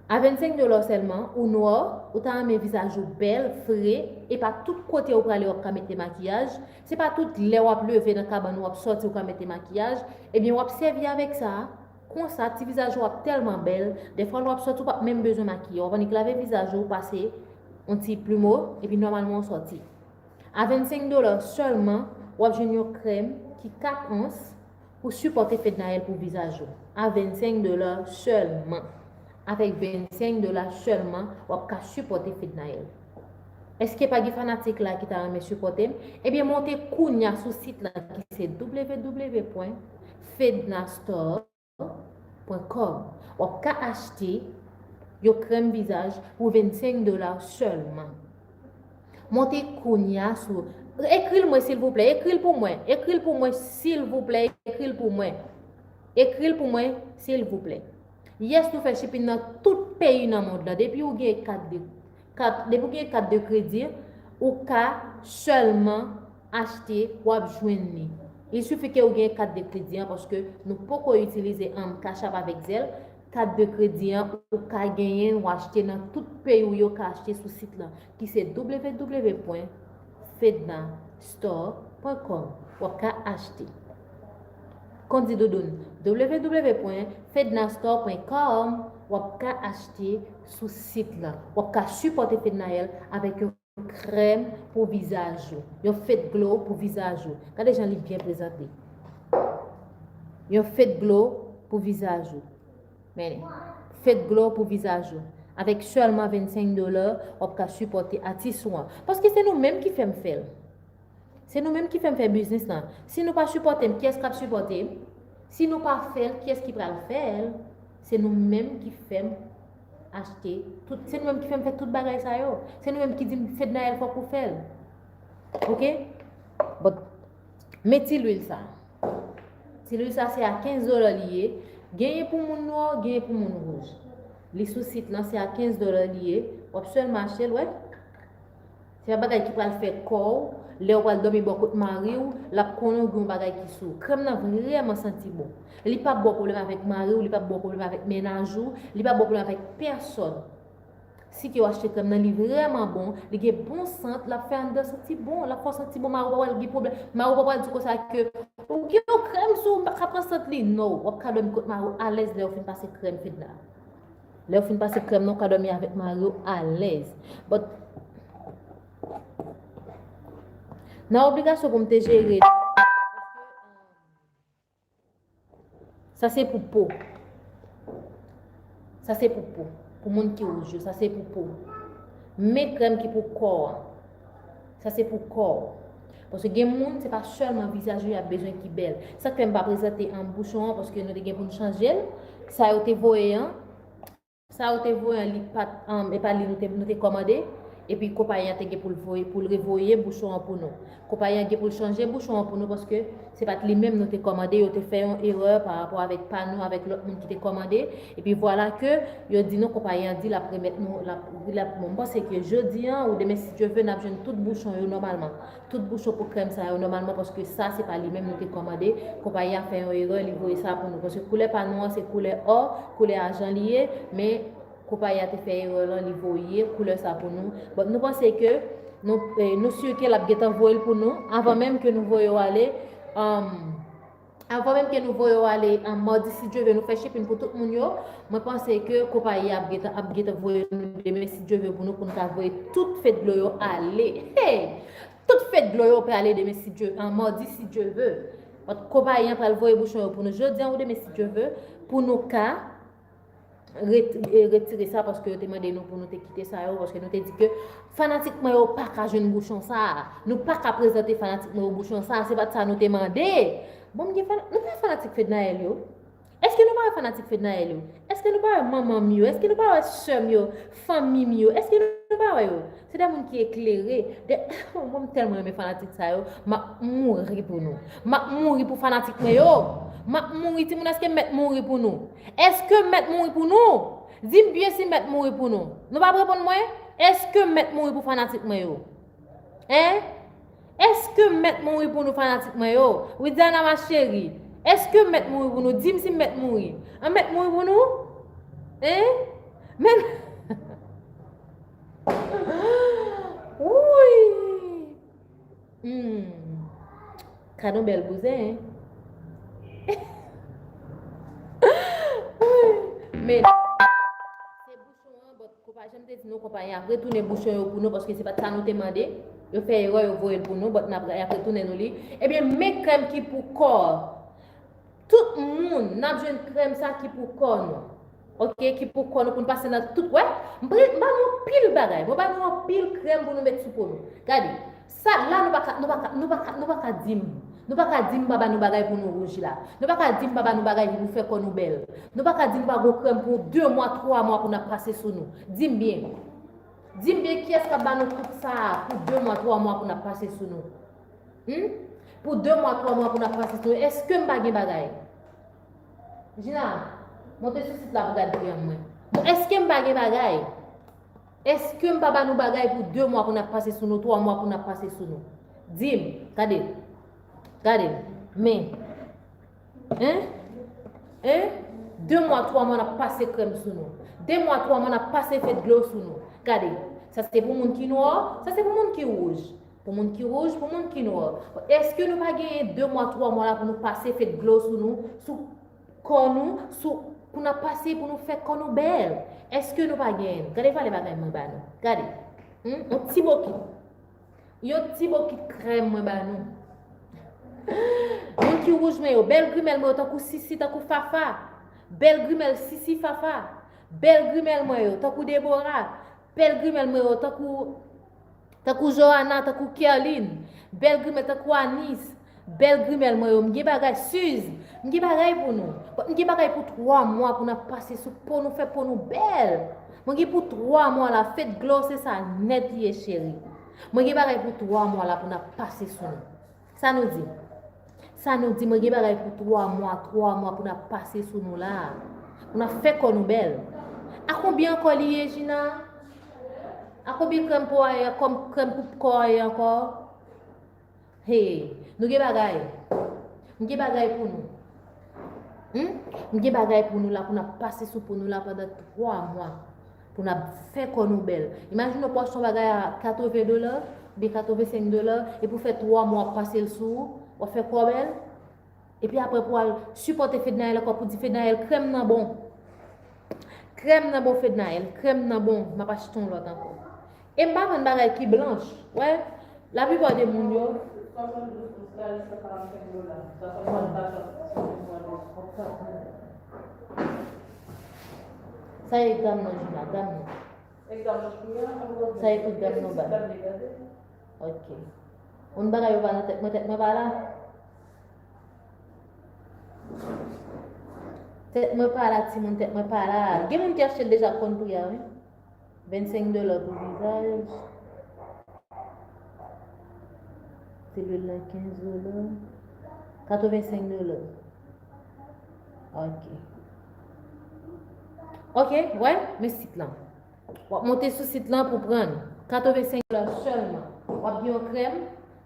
A vennsenk dola sèlman, ou nwa, ou ta renmen vizaj ou bèl, fre, e pa tout kote ou prale w ap ka mete makiyaj, se pa tout lè w ap leve nan kabann ou w ap sòti ou ka mete makiyaj, ebyen w ap sèvi avèk sa, konsa ti vizaj ou ap tèlman bèl, dèfwa lè w ap sòti ou p ap menm bezwen makiye, w ap annik lave vizaj ou, pase yon ti plimo, epi nòmalman w sòti. A vennsenk dola sèlman, w ap jwenn yon krèm ki kat ons pou sipòte Fednaelle pou vizaj ou. A vennsenk dola sèlman. Avèk vennsenk dola sèlman, w ap ka sipòte Fednaelle. Èske pa gen fanatik la ki ta renmen sipòte m? Ebyen, monte kounya sou sit la ki se w w w pwen fednastore pwen kòm. W ap ka achte yon krèm vizaj pou vennsenk dola sèlman. Monte kounya sou, ekri l mwen silvouplè, ekri l pou mwen, ekri l pou mwen silvouplè, ekri l pou mwen. Ekri l pou mwen silvouplè. Yes, nou fè shipping nan tout peyi nan mond lan. Depi ou gen kat de, kat, depi ou gen kat de kredi, ou ka sèlman achte, w ap jwenn li. Il suffit ke ou gen kat de kredi an, paske nou poko itilize, um, Cash App avèk Zelle. Kat de kredi an, ou ka genyen, ou achte nan tout peyi ou yo ka achte sou sit lan, ki se w w w pwen fednastore pwen kòm. W ap ka achte. Kondi Doudoun, w w w pwen fednastore pwen kòm, w ap ka achte sou sit lan. W ap ka sipòte Fednaelle avèk yon krèm pou vizaj ou. Yon fake glow pou vizaj ou. Gade jan li byen prezante. Yon fake glow pou vizaj ou. Men, fake glow pou vizaj ou. Avèk sèlman vennsenk dola, w ap ka sipòte atis ou an. Paske se nou menm ki fè m fè l. Se nou menm ki fè m fè biznis lan. Si nou pa sipòte m, kiyès k ap sipòte m? Si nou pa fè l, kiyès ki pral fè l? Se nou menm ki fè m achte tout, se nou menm ki fè m fè tout bagay sa yo. Se nou menm ki di m, "Fednaelle, fòk ou fè l." Oke? But, men ti lwil sa. Ti lwil sa, se a kenz dola li ye. Genyen pou moun nwa, genyen pou moun wouj. Li sou sit lan, se a kenz dola li ye. W ap sèlman achte l, wè. Se yon bagay ki pral fè kò w, lè w pral dòmi bò kot mari w, l ap konnen w gen yon bagay ki sou w. Krèm nan vrèman santi bon. Li p ap ba w pwoblèm avèk mari w, li p ap ba w pwoblèm avèk mennaj ou, li p ap ba w pwoblèm avèk pèsòn. Si ke w achte krèm nan, li vrèman bon, li gen bon sant, l ap fè anndan santi bon, l ap fè w santi bon, mari w pa pral gen pwoblèm, mari w pa pral di w konsa ke, "Ou gen yon krèm sou w, m pa ka pran sant li." No, w ap ka dòmi kot mari w alèz lè w fin pase krèm Fedna. Lè w fin pase krèm nan, w ka dòmi avèk mari w alèz. But, nan obligasyon pou m te jere, sa se pou po. Sa se pou po. Pou moun ki wouj yo, sa se pou po. Men krèm ki pou kò an. Sa se pou kò w. Paske gen moun, se pa sèlman vizaj yo y ap bezwen ki bèl. Sa k fè m pa prezante an bouchon an, paske nou te gen pou n chanje l. Sa yo te voye an, sa yo te voye an, li pa t, um, e pa li nou te, nou te kòmande. Epi konpayi an te gen pou l voye, pou l revoye bouchon an pou nou. Konpayi an gen pou l chanje bouchon an pou nou, paske se pa t li menm nou te kòmande, yo te fè yon erè pa rapò avèk pa nou, avèk lòt moun ki te kòmande. Epi vwala ke yo di nou, konpayi an di l ap remèt nou, l ap, l ap, bon, m panse ke jodi an ou demen, si Dye vle, n ap jwenn tout bouchon yo nòmalman. Tout bouchon pou krèm sa yo nòmalman, paske sa se pa li menm nou te kòmande. Konpayi a fè yon erè, li voye sa pou nou. Paske koulè pa nou an se koulè ò, koulè ajan li ye, men konpayi a te fè erè lan, li voye koulè sa pou nou. But nou panse ke, nou, eh, nou si ke l ap gentan voye l pou nou, avan menm ke nou voye yo ale, um, avan menm ke nou voye yo ale, um, madi, si Dye vle, nou fè shipping pou tout moun yo. Mwen panse ke konpayi a ap gentan, ap gentan voye nou demen, si Dye vle, pou nou, pou nou ka voye tout fake glow yo ale. Hey! Tout fake glow yo pe ale demen, si Dye, um, madi, si Dye vle. But konpayi an pral voye bouchon yo pou nou jodi an ou demen, si Dye vle, pou nou ka ret-, e, retire sa, paske yo te mande nou pou nou te kite sa yo, paske nou te di ke fanatik mwen yo pa ka jwenn bouchon sa a. Nou pa ka prezante fanatik mwen yo bouchon sa a, se pa t sa nou te mande. Bon, m gen fana-, nou pa fanatik Fednaelle yo? Èske nou pa wè fanatik Fednaelle yo? Èske nou pa wè manman m yo? Èske nou pa wè sè m yo? Fanmi m yo? Èske nou pa wè yo? Se de moun ki eklere. De, bon, m tèlman renmen fanatik sa yo. M ap mouri pou nou. M ap mouri pou fanatik mwen yo. M ap mouri, timoun, èske m mèt mouri pou nou? Èske m mèt mouri pou nou? Di m byen si m mèt mouri pou nou. Nou p ap reponn mwen? Èske m mèt mouri pou fanatik mwen yo? Hein? Èske m mèt mouri pou nou, fanatik mwen yo? Widiana ma chérie, èske m mèt mouri pou nou? Di m si m mèt mouri. An mèt mouri pou nou? Hein? Men Wouy! Hmm. Kad on bèl bouzen, hein? Men se bouchon an, but konpayi, jan m te di nou, konpayi ap retounen bouchon yo pou nou, paske se pa t sa nou te mande. Yo fè erè, yo voye l pou nou, but n ap, y ap retounen nou li. Ebyen, men krèm ki pou kò. Tout moun, n ap jwenn krèm sa ki pou kò nou. Oke, ki pou kò nou, pou n pase nan tout, wè. M pre-, m ba nou anpil bagay. Mwen ba nou anpil krèm pou nou met sou po nou. Gade, sa la nou pa ka, nou pa ka, nou pa ka, nou pa ka di m. Nou pa ka di m pa ba nou bagay pou nou wouj la. Nou pa ka di m pa ba nou bagay ki pou fè kò nou bèl. Nou pa ka di m pa gon krèm pou de mwa, twa mwa pou n ap pase sou nou. Di m byen. Di m byen kiyès k ap ba nou tout sa a pou de mwa, twa mwa pou n ap pase sou nou. Hmm? Pou de mwa, twa mwa pou n ap pase sou nou. Èske m pa gen bagay? Gina, monte sou sit la pou gad krèm mwen. Bon, èske m pa gen bagay? Èske m pa ba nou bagay pou de mwa pou n ap pase sou nou, twa mwa pou n ap pase sou nou? Di m, gade. Gade. Men. Hein? Hein? De mwa, twa mwa n ap pase krèm sou nou. De mwa, twa mwa n ap pase fake glow sou nou. Gade. Sa se pou moun ki nwa, sa se pou moun ki wouj. Pou moun ki wouj, pou moun ki nwa. Èske nou pa genyen de mwa, twa mwa la pou nou pase fake glow sou nou, sou kò nou, sou, pou n ap pase, pou nou fè kò nou bèl? Èske nou pa genyen? Gade valè bagay mwen ba nou. Gade. Hmm? Yon ti bokit. Yon ti bokit krèm mwen ba nou. Moun ki wouj mwen yo, bèl grimèl mwen yo tankou Sisi, tankou Fafa. Bèl grimèl Sisi, Fafa. Bèl grimèl mwen yo tankou Debora. Bèl grimèl mwen yo tankou, tankou Johanna, tankou Kerline. Bèl grimèl tankou Anis. Bèl grimèl mwen yo, m gen bagay, Suze, m gen bagay pou nou. M gen bagay pou twa mwa pou n ap pase sou po nou, fè po nou bèl. Mwen gen pou twa mwa la, fèt glo, se sa nèt li ye, cheri. Mwen gen bagay pou twa mwa la pou n ap pase sou nou. Sa nou di? Sa nou di, mwen gen bagay pou twa mwa, twa mwa pou n ap pase sou nou la. Pou n ap fè kò nou bèl. A konbyen ankò li ye, Gina? A konbyen krèm po a ye, kòm krèm pou kò a ye ankò? Hey, nou gen bagay. M gen bagay pou nou. Hmm? M gen bagay pou nou la, pou n ap pase sou po nou la pandan twa mwa. Pou n ap fè kò nou bèl. Imajine w pou w achte yon bagay a katreven dola, oubyen katrevensenk dola, epi w fè twa mwa w ap pase l sou ou, w ap fè kò w bèl. Epi apre pou w al sipòte Fednaelle ankò, pou di Fednaelle krèm nan bon. Krèm nan bon, Fednaelle, krèm nan bon, m ap achte yon lòt ankò. E m pa vann bagay ki blanch. Wè, laplipa de moun yo. Sa e gam nan, Juna, gam nan. Sa e tout gam nan bay. Ok. Yon bagay yo pa nan tèt mwen, tèt mwen pa la. Tèt mwen pa la, timoun, tèt mwen pa la. Gen moun ki achte l deja k konn pri a, wi. Vennsenk dola pou vizaj. Ti lwil lan kenz dola. Katrevensenk dola. Ok. Ok, wè, men sit lan. W ap monte sou sit lan pou pran l. Katrevensenk dola sèlman. W ap gen yon krèm,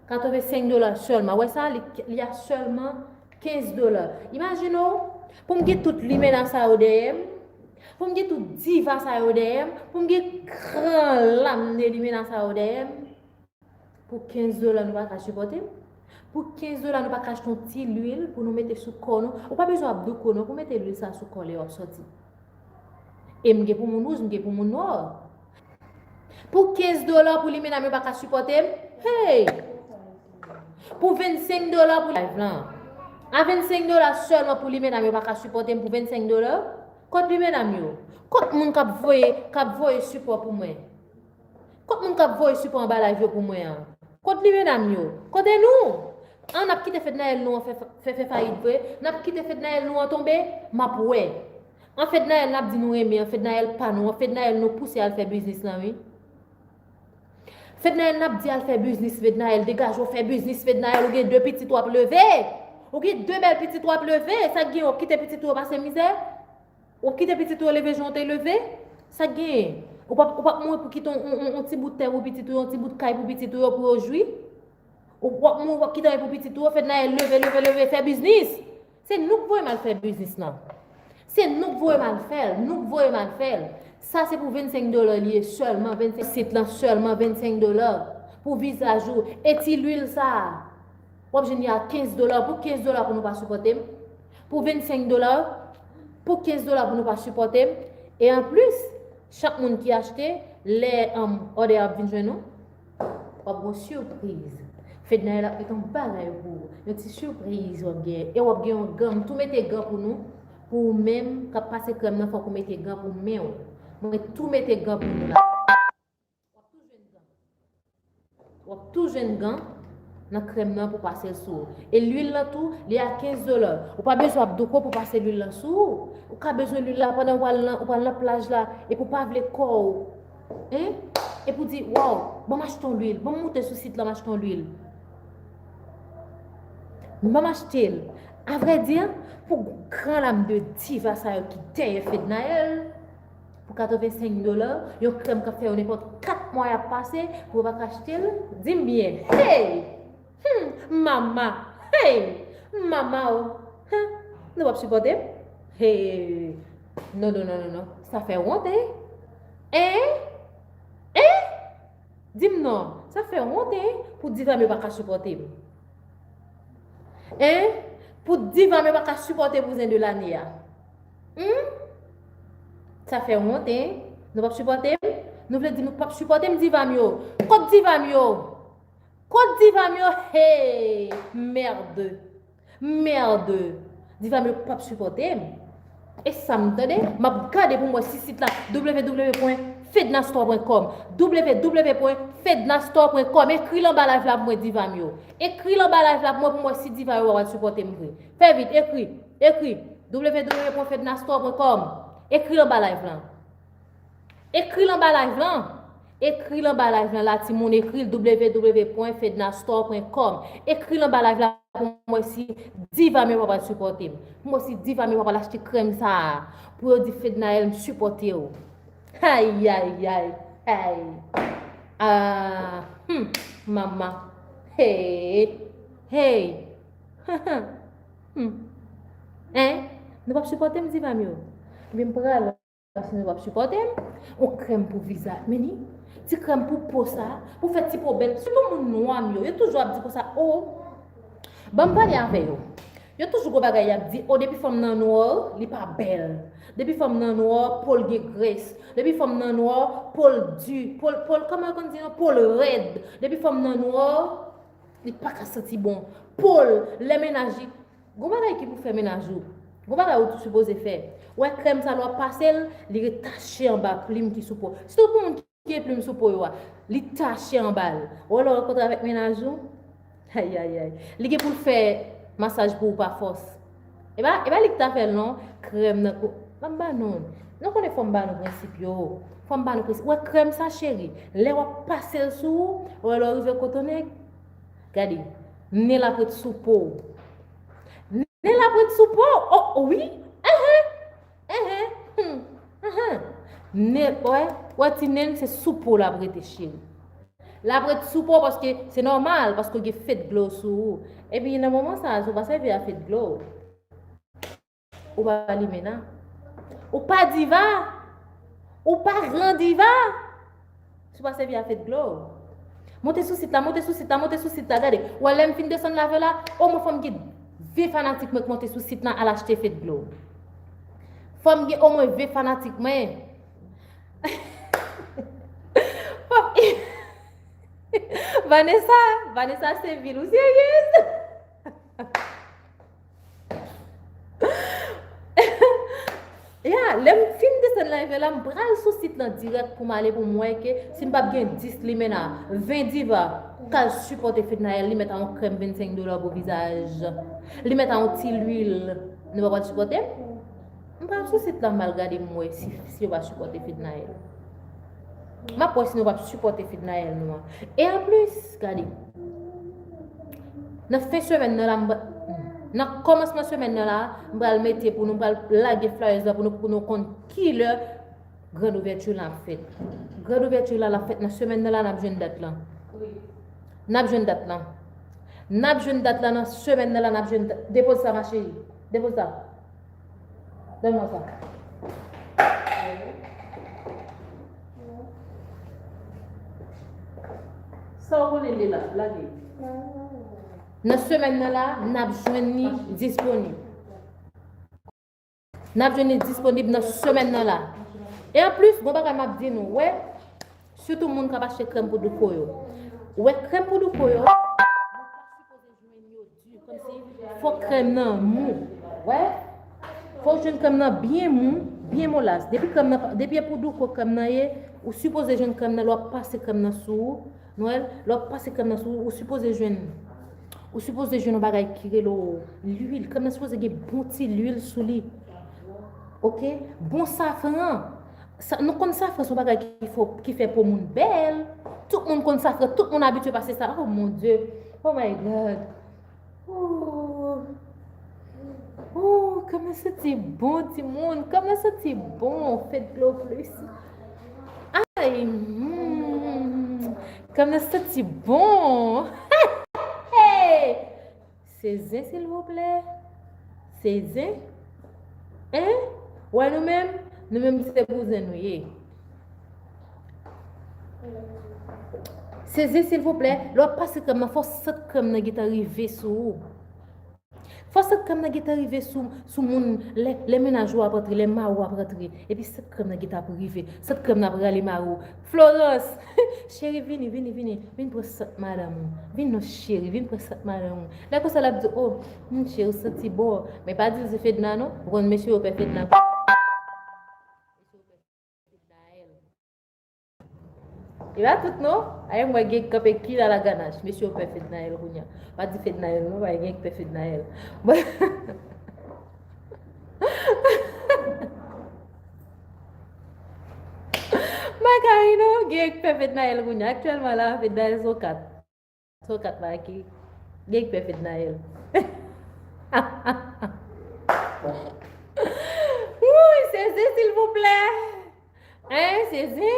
katrevensenk dola sèlman. Wè sa, li, li a sèlman kenz dola. Imajine w, pou m gen tout limena sa yo dèyè m, pou m gen tout diva sa yo dèyè m, pou m gen gran lam de limena sa yo dèyè m, pou kenz dola nou pa ka sipòte m? Pou kenz dola nou pa ka achte yon ti lwil pou nou mete sou kò nou? Ou pa bezwen ap douko non pou mete lwil sa sou kò lè w ap sòti. E m gen pou moun wouj, m gen pou moun nwa. Pou kenz dola pou limena m yo pa ka sipòte m? Hey! Pou vennsenk dola pou live lan. A vennsenk dola sèlman pou limena m yo pa ka sipòte m pou vennsenk dola? Kot limena m yo? Kot moun k ap voye, k ap voye sipò pou mwen? Kot moun k ap voye sipò anba live yo pou mwen an? Kot limena m yo? Kote nou? An, n ap kite Fednaelle nou an fè, fè, fè fayit vre? N ap kite Fednaelle nou an tonbe? M ap wè. An, Fednaelle n ap di nou renmen an, Fednaelle pa nou an, Fednaelle nou pouse al fè biznis lan, wi. Fednaelle n ap di al fè biznis, Fednaelle, degaje w fè biznis, Fednaelle, ou gen de pitit w ap leve. Ou gen de bèl pitit w ap leve. Sa k gen, w ap kite pitit ou yo pase mizè? W ap kite pitit ou yo leve jan w te leve? Sa k genyen? Ou p ap, ou p ap mouri pou kite yon, yon, yon, yon ti bout tè pou pitit ou yo, yon ti bout kay pou pitit ou yo, pou yo jwi? Ou p ap mouri, w ap kite anyen pou pitit ou yo, Fednaelle leve, leve, leve, fè biznis. Se nou k voye m al fè biznis lan. Se nou k voye m al fè l, nou k voye m al fè l. Sa se pou vennsenk dola li ye sèlman, vennsenk sit lan sèlman, vennsenk dola. Pou vizaj ou, e ti lwil sa a. W ap jwenn li a kenz dola, pou kenz dola pou nou pa sipòte m. Pou vennsenk dola, pou kenz dola pou nou pa sipòte m. E anplis, chak moun ki achte, lè, um, òdè a ap vin jwenn nou, w ap gen yon sipriz. Fednaelle ap met yon bagay pou ou. Yon ti sipriz w ap gen. E w ap gen yon gan. M tou mete gan pou nou. Pou ou menm k ap pase krèm nan, fòk ou mete gan pou men w. Mwen tou mete gan pou nou la. W ap tou jwenn gan. W ap tou jwenn gan nan krèm nan pou pase l sou ou. E lwil lan tou, li a kenz dola. Ou pa bezwen ap douko pou pase lwil lan sou ou. Ou ka bezwen lwil la pandan w al nan, ou pral nan plaj la, epi w pa vle kò w. Hein? Epi w di, waw, ban m achte yon lwil, ban m moute sou sit lan, m achte yon lwil. Ban m achte l. Avrèdi, pou gran lam de diva sa yo ki dèyè Fednaelle, pou katrevensenk dola, yon krèm k ap fè yo nenpòt kat mwa y ap pase, pou yo pa ka achte l, di m byen. Hey! Hmm, mama! Hey! Mama o! Hein? Nou p ap sipòte m? Hey! Non, non, non, non, non. Sa fè wont, hein? Hein? Hein? Di m non. Sa fè wont, hein? Pou diva m yo pa ka sipòte m. Hein? Pou diva m yo pa ka sipòte bouzen de lane a. Hmm? Sa fè wont, hein? Nou p ap sipòte m? Nou vle di nou p ap sipòte m, diva m yo? Kot diva m yo? Kot diva m yo? Hey! Merde! Merde! Diva m yo p ap sipòte m. E sa m tande, m ap gade pou m wè si sit la, w w w pwen fednastore pwen kòm. W w w pwen fednastore pwen kòm. Ekri l anba live la pou mwen, diva m yo. Ekri l anba live la pou mwen, pou m wè si diva yo pral sipòte m vre. Fè vit, ekri, ekri. W w w pwen fednastore pwen kòm. Ekri l anba live la. Ekri l anba live lan. Ekri l anba live lan la, timoun, ekri l w w w pwen fednastore pwen kòm. Ekri l anba live la pou m wè si diva m yo pa pral sipòte m. Pou m wè si diva m yo pa pral achte krèm sa a. Pou yo di Fednaelle, m sipòte w. Ay, ay, ay, ay. Ah, hmm, mama. Hey, hey. Hmm. Hein? Nou p ap sipòte m, diva m yo? Ebyen, m pral. Si nou p ap sipòte m, yon krèm pou vizaj. Men ni ti krèm pou po sa, pou fè ti po bèl. Sitou moun nwa m yo, yo toujou ap di konsa, o, ban m pale avè yo. Yo toujou gon bagay y ap di, o, depi fanm nan nwa, li pa bèl. Depi fanm nan nwa, po l gen grès. Depi fanm nan nwa, po l di, po l, po l, kòman yo konn di non, po l rèd. Depi fanm nan nwa, li pa ka santi bon. Po l, lè mennaj li, gon bagay ki pou fè mennaj ou. Gon bagay ou tou sipoze fè. Ou wè krèm sa lè w ap pase l, li ret tache anba plim ki sou po. Sitou pou moun ki gen plim sou po yo a. Li tache anba l. Ou wè lè w rankontre avèk mennaj ou, ay, ay, ay. Li gen pou l fè masaj pou ou pa fòs. E pa, e pa li ki ta fè l non, krèm nan ko-, m ap ba nou. Nou konnen fò m ba nou prensip yo. Fò m ba nou prensip. Ou wè krèm sa, cheri, lè w ap pase l sou ou, ou wè lè w rive kote w nèg, gade, nen l ap ret sou po w. Nen l ap ret sou po w. O, wi. Enhen. Enhen. Hmm. Enhen. Nen, wè, wè ti nen l se sou po w l ap rete, cheri. L ap ret sou po w paske se nòmal, paske w gen fedglow sou ou. Epi nan moman sa a, si w pa sèvi a fedglow, ou pa limen nan. Ou pa diva. Ou pa gran diva. Si w pa sèvi a fedglow. Monte sou sit la, monte sou sit la, monte sou sit la, gade. Ou wè lè m fin desann live la, omwen fò m gen ven fanatik mwen k monte sou sit la al achte fedglow. Fò m gen omwen ven fanatik mwen. Fò m Vanessa, Vanessa Seville, ou seryez? Ya, lè m fin desann live la, m pral sou sit lan dirèk pou m ale pou m wè ke si m p ap gen dis limena, ven diva k al sipòte Fednaelle, li mèt a yon krèm vennsenk dola pou vizaj. Li mèt a yon ti lwil. Nou pa pral sipòte m? M pral sou sit lan, m al gade m wè si, si yo pa sipòte Fednaelle. M ap wè si nou p ap sipòte Fednaelle nou an. E anplis, gade. Nan fen semèn nan la, m pa, nan kòmansman semèn nan la, m pral mete pou nou, m pral lage flyers la pou nou, pou nou konn kilè grand ouvèti la ap fèt. Grand ouvèti la, l ap fèt nan semèn nan la, n ap jwenn dat lan. N ap jwenn dat lan. N ap jwenn dat lan nan semèn nan la, n ap jwenn dat. Depoze sa, ma chérie. Depoze sa. Donn mwen sa. Sa w konnen li la, lage. Nan semèn nan la, n ap jwenn li disponib. N ap jwenn li disponib nan semèn nan la. E anplis, gon bagay m ap di nou, wè, sitou moun k ap achte krèm pou douko yo. Wè, krèm pou douko yo, Kòmsi, fò krèm nan mou. Wè? Fò w jwenn krèm nan byen mou, byen molas. Depi krèm nan, depi e pou douko krèm nan ye, ou sipoze jwenn krèm nan, lè w ap pase krèm nan sou ou, nou wè, lè w ap pase krèm nan sou ou, ou sipoze jwenn, ou sipoze jwenn yon bagay ki rele w lwil. Krèm nan sipoze gen bon ti lwil sou li. Oke? Bon safran. Sa, nou konn safran se yon bagay ki fò, ki fè po moun bèl. Tout moun konn safran, tout moun abitye pase sa. Oh mon Dieu. Oh my God. Oh. Oh, kòman santi bon, timoun. Kòman santi bon. Fedglow plus. Ay, hmm. Kòman santi bon. Hey, hey. Se zen, silvouplè. Se zen. Hein? Wè nou menm? Nou menm se bouzen nou ye. Se zen, silvouplè. Lè w ap pase krèm nan, fò sant krèm nan gentan rive sou ou. Fò sant krèm nan gentan rive sou, sou moun, lè, lè mennaj ou ap rantre, lè mari w ap rantre. Epi sant krèm nan gentan ap rive. Sant krèm nan ap rale mari w. Florence! Cheri, vini, vini, vini. Vin pran sant madanm ou. Vin non cheri, vin pran sant madanm ou. Lè konsa l ap di, oh, hmm, cheri, ou santi bon. Men pa di l se Fedna non. Ou konn mesye yo pè Fedna. Fednaelle. E pa tout non. Ay, mwen gen kanpe ki la laganaj. Mesye yo pè Fednaelle kounye a. Pa di Fednaelle non, pa gen pè Fednaelle. Macarino, gen pè Fednaelle kounye a. Aktyèlman la, Fednaelle se yon kat. Sou kat la ki gen k pè Fednaelle. Wouy, sezi silvouplè. Hein, sezi.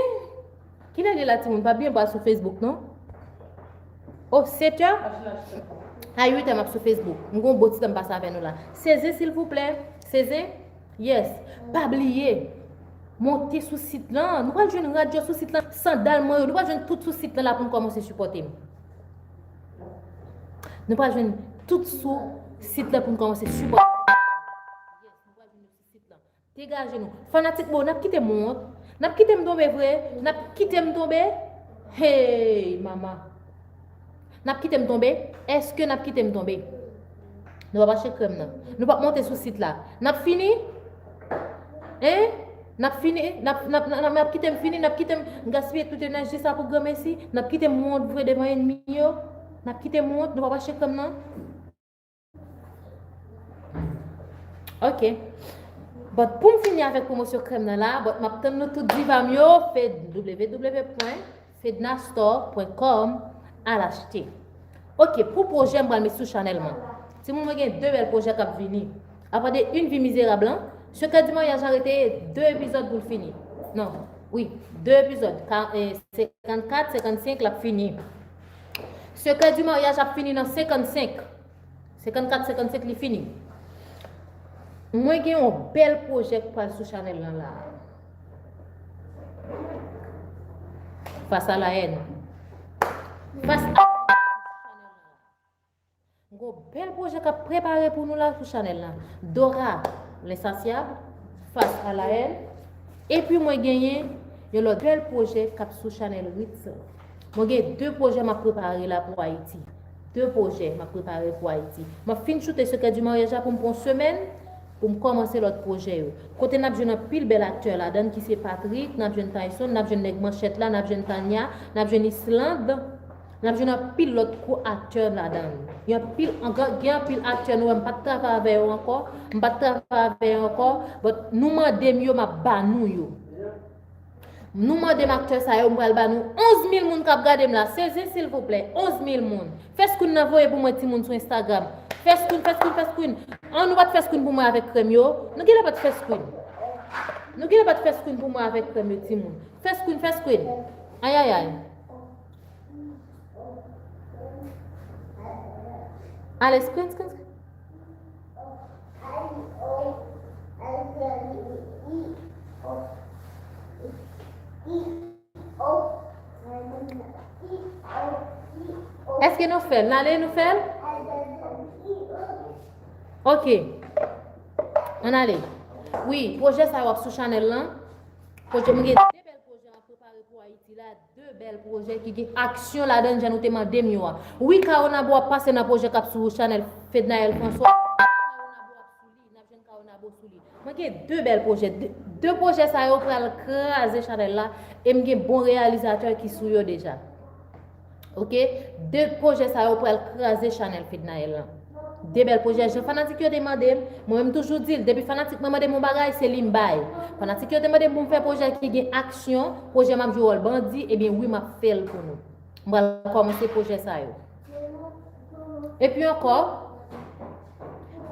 Kilè li la timoun? Pa byen pa sou Facebook non. Oh, sèt è? A uit è m ap sou Facebook. M gon bon ti tan m pase avè nou la. Sezi silvouplè. Sezi. Yes. Pa bliye. Monte sou sit lan. Nou pral jwenn rad yo sou sit lan. Sandal mwen yo. Nou pral jwenn tout sou sit lan la pou n kòmanse sipòte m. Nou pral jwenn tout sou sit lan pou n kòmanse sipòte. Yes, nou pral jwenn yo sou sit lan. Degaje nou. Fanatik mwen yo, n ap kite m wont? N ap kite m tonbe vre? N ap kite m tonbe? Hey, mama. N ap kite m tonbe? Èske n ap kite m tonbe? Nou p ap achte krèm nan. Nou p ap monte sou sit la. N ap fini? Hein? N ap fini? N ap, n ap, n ap, n ap kite m fini? N ap kite m gaspiye tout enèji sa pou granmesi? N ap kite m wont vre devan ènmi yo? N ap kite m wont? Nou p ap achte krèm nan? Ok. But pou m fini avèk pwomosyon krèm nan la, but m ap tann nou tout diva m yo, fed-, w w w pwen fednastore pwen com, al achte. Ok, pou pwojè m pral met sou chanèl mwen. Timoun, mwen gen de bèl pwojè k ap vini. Apa de Une vie misérable lan, Secret du mariage la rete de epizòd pou l fini. Non, wi, de epizòd. Ka, eh, senkannkat, senkannsenk l ap fini. Secret du mariage ap fini nan senkannsenk. Senkannkat, senkannsenk li fini. Mwen gen yon bèl pwojè k pral sou chanèl lan la. Face à la haine. Face à Mwen gon bèl pwojè k ap prepare pou nou la sou chanèl lan. Dora, L'insatiable, Face à la haine. Epi mwen genyen yon lòt bèl pwojè k ap sou chanèl Ritz lan. Mwen gen de pwojè m ap prepare la pou Ayiti. De pwojè m ap prepare pou Ayiti. M ap fin choute Secret du mariage la pou m pran yon semèn pou m kòmanse lòt pwojè yo. Kote n ap jwenn anpil bèl aktè ladan l ki se Patrick, n ap jwenn Tyson, n ap jwenn nèg manchèt la, n ap jwenn Tania, n ap jwenn Islande. N ap jwenn anpil lòt gwo aktè ladan l. Gen anpil, gen anpil aktè nou wè m pa t travay avè yo ankò, m pa t travay avè yo ankò, but nou mande m yo, m ap ba nou yo. Nou mande m aktè sa yo, m pral ba nou onz mil moun k ap gade m la. Sezi silvouplè, onz mil moun. Fè screen nan voye pou mwen timoun sou Instagram. Fè screen, fè screen, fè screen. An nou pa t fè screen pou mwen avèk krèm yo. Nou genlè pa t fè screen. Nou genlè pa t fè screen pou mwen avèk krèm yo timoun. Fè screen, fè screen. Ayayay. Ale, screen, screen, screen. Èske nou fè l? N ale, nou fè l? Ok. Ann ale. Wi, pwojè sa yo ap sou chanèl lan. Pwojè, mwen gen de bèl pwojè m ap prepare pou Ayiti la. De bèl pwojè ki gen aksyon ladan l jan nou te mande m yo a. Wi, Kaonabo ap pase nan pwojè k ap sou chanèl Fednaelle François. Kaonabo ap sou li, n ap jwenn Kaonabo sou li. Mwen gen de bèl pwojè. De, de pwojè sa yo pral kraze chanèl la. E m gen bon reyalizatè ki sou yo deja. Ok? De pwojè sa yo pral kraze chanèl Fednaelle lan. De bèl pwojè. Jan fanatik yo te mande m, mwen menm toujou di l, depi fanatik mwen mande m yon bagay, se li m bay. Fanatik yo te mande m pou m fè pwojè ki gen aksyon, pwojè m ap jwe wòl bandi, ebyen wi, m ap fè l pou nou. M pral kòmanse pwojè sa yo. Epi ankò,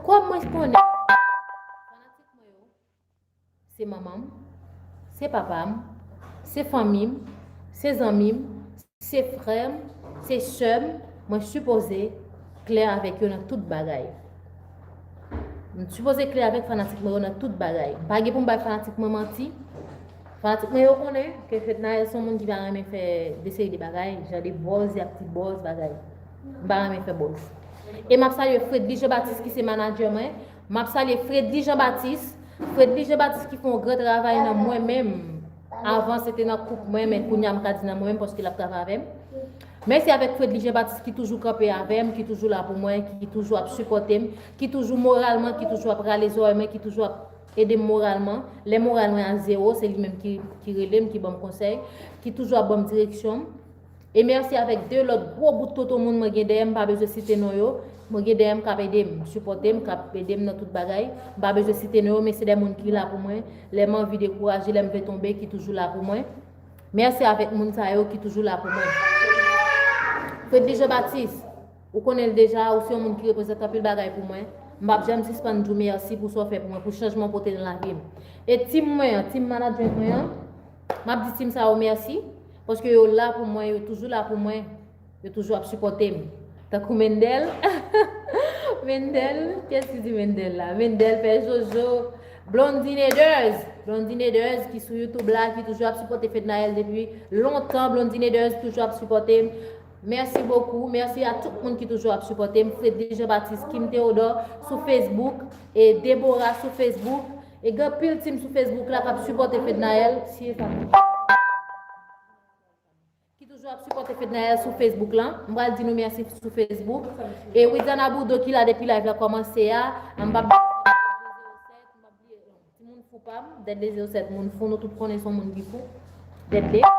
kòm mwen konnen fanatik mwen yo, se manman m, se papa m, se fanmi m, se zanmi m, se frè m, se sè m, mwen sipoze klè avèk yo nan tout bagay. M sipoze klè avèk fanatik mwen yo nan tout bagay. M pa gen pou m bay fanatik mwen manti. Fanatik mwen yo konnen ke Fednaelle se yon moun ki pa renmen fè de seri de bagay, jan de buzz, y ap di buzz bagay. M pa renmen fè buzz. E m ap salye Fredly Jean Baptiste ki se manadjè mwen. M ap salye Fredly Jean Baptiste. Fredly Jean Baptiste ki fè yon gran travay nan mwen menm. Avan se te nan koup mwen, men kounye a m ka di nan mwen menm paske l ap travay avè m. Mèsi avèk Fredly Jean Baptiste ki toujou kanpe avè m, ki toujou la pou mwen, ki toujou ap sipòte m, ki toujou moralman, ki toujou ap rale zòrèy mwen, ki toujou ap ede m moralman. Lè moral mwen a zewo, se li menm ki, ki rele m, ki ban m konsèy, ki toujou ap ban m direksyon. E mèsi avèk de lòt gwo bout tonton moun mwen gen dèyè m, m pa bezwen site non yo. Mwen gen dèyè m k ap ede m, sipòte m, k ap ede m nan tout bagay. M pa bezwen site non yo, men se de moun ki la pou mwen. Lè m anvi dekouraje, lè m vle tonbe, ki toujou la pou mwen. Mèsi avèk moun sa yo ki toujou la pou mwen. Fredly Jean Baptiste, ou konnen l deja, ou se yon moun ki reprezante anpil bagay pou mwen. M p ap janm sispann di w mèsi pou sa w fè pou mwen, pou chanjman w pote nan lavi m. E tim mwen an, tim management mwen an, m ap di tim sa yo mèsi, paske yo la pou mwen, yo toujou la pou mwen, yo toujou ap sipòte m. Tankou Mendel. Mendel, kiyès ki di Mendel la? Mendel, Pè Jojo, Blondine Eders. Blondine Eders ki sou YouTube la, ki toujou ap sipòte Fednaelle depi lontan. Blondine Eders toujou ap sipòte m. Mèsi bokou. Mèsi a tout moun ki toujou ap sipòte m. Fredly Jean Baptiste, Kim Theodore sou Facebook, e Deborah sou Facebook. E gen anpil team sou Facebook la k ap sipòte Fednaelle. Si e sa. Ki toujou ap sipòte Fednaelle sou Facebook lan. M pral di nou mèsi sou Facebook. E Widiana Bourdeau ki la depi live la kòmanse a. M p ap bliye Timoun fou pa m, Deadly zewo sèt, moun fou, nou tout konnen se yon moun ki fou. Deadly. E m ap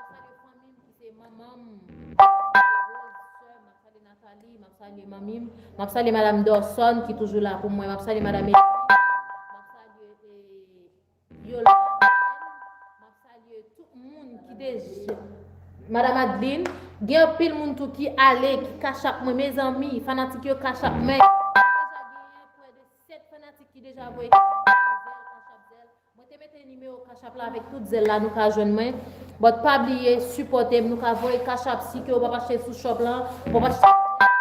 salye fanmi m ki se manman m, sè m, m ap salye Nathalie, m ap salye manmi m, m ap salye Madam Dorson ki toujou la pou mwen, m ap salye Madam Edith, m ap salye, eh, Yolande, m ap salye tout moun ki deja, Madam Adeline, gen anpil moun tou ki ale, ki kachap mwen, mezanmi, fanatik yo kachap mwen. Deja genyen prè de sèt fanatik ki deja voye kachap zèl, kachap zèl. Mwen te mete nimewo kachap la avèk tout zèl la, nou ka jwenn mwen. But pa bliye, sipòte m, nou ka voye kachap si ke w p ap achte sou shop lan, w p ap achte, ou ka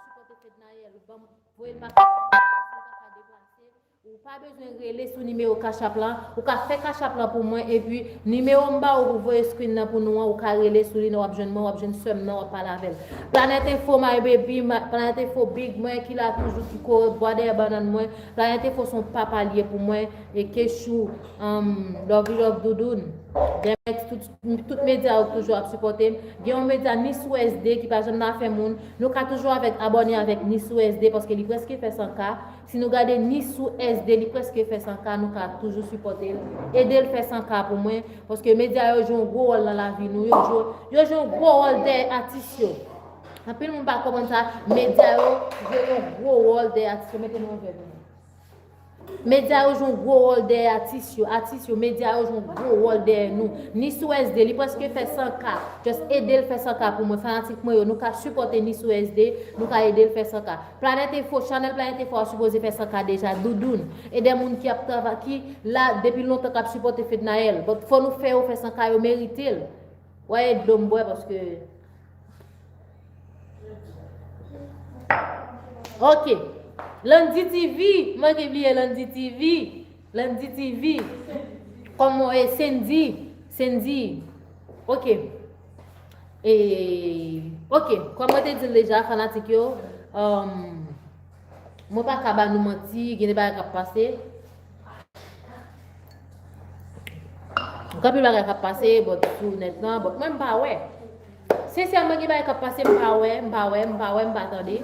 sipòte Fednaelle, ou ban m, voye l pa kachap, si w pa ka deplase. Ou pa bezwen rele sou nimewo kachap lan. Ou ka fè kachap lan pou mwen, epi nimewo m ba ou pou voye screen nan pou nou an, ou ka rele sou li, nan w ap jwenn mwen, w ap jwenn sè m nan, w ap pale avè l. Planet Info, my baby, my, Planet Info, big mwen, ki la toujou, ki kore bwa dèyè bannann mwen. Planet Info se yon papa l ye pou mwen, e Kechou, um, love you, love Doudoun. Demex, tout, tout medya yo toujou ap sipòte m. Gen yon medya Nisou S D ki pa janm nan afè moun. Nou ka toujou avèk, abòne avèk Nisou S D paske li prèske fè san K. Si nou gade Nisou S D, li prèske fè san K, nou ka toujou sipòte l. Ede l fè san K pou mwen, paske medya yo jwe yon gwo wòl nan lavi nou. Yo jwe, yo jwe yon gwo wòl dèyè atis yo. Anpil moun pa konprann sa, medya yo jwe yon gwo wòl dèyè atis yo. Mete nou anvè pou mwen. Medya yo jwe yon gwo wòl dèyè atis yo. Atis yo, medya yo jwe yon gwo wòl dèyè nou. Nisou S D, li prèske fè san K. Just ede l fè san K pou mwen. Fanatik mwen yo, nou ka sipòte Nisou S D, nou ka ede l fè san K. Planet Info, chanèl Planet Info a sipoze fè san K deja, Doudoun. E de moun ki ap travay, ki la depi lontan k ap sipòte Fednaelle. But fò nou fè yo fè san K, yo merite l. W a ede dlo m bwè paske. Ok. Landy T V, m manke bliye Landy T V. Landy T V. Kòman e Sandy? Sandy. Ok. E, ok, kòm mwen te di l deja, fanatik yo, um, mwen pa ka ba nou manti, gen de bagay k ap pase. Gen anpil bagay k ap pase, but sou nèt lan, but mwen m pa wè. Sensèman, gen bagay k ap pase, m pa wè, m pa wè, m pa wè, m pa tande.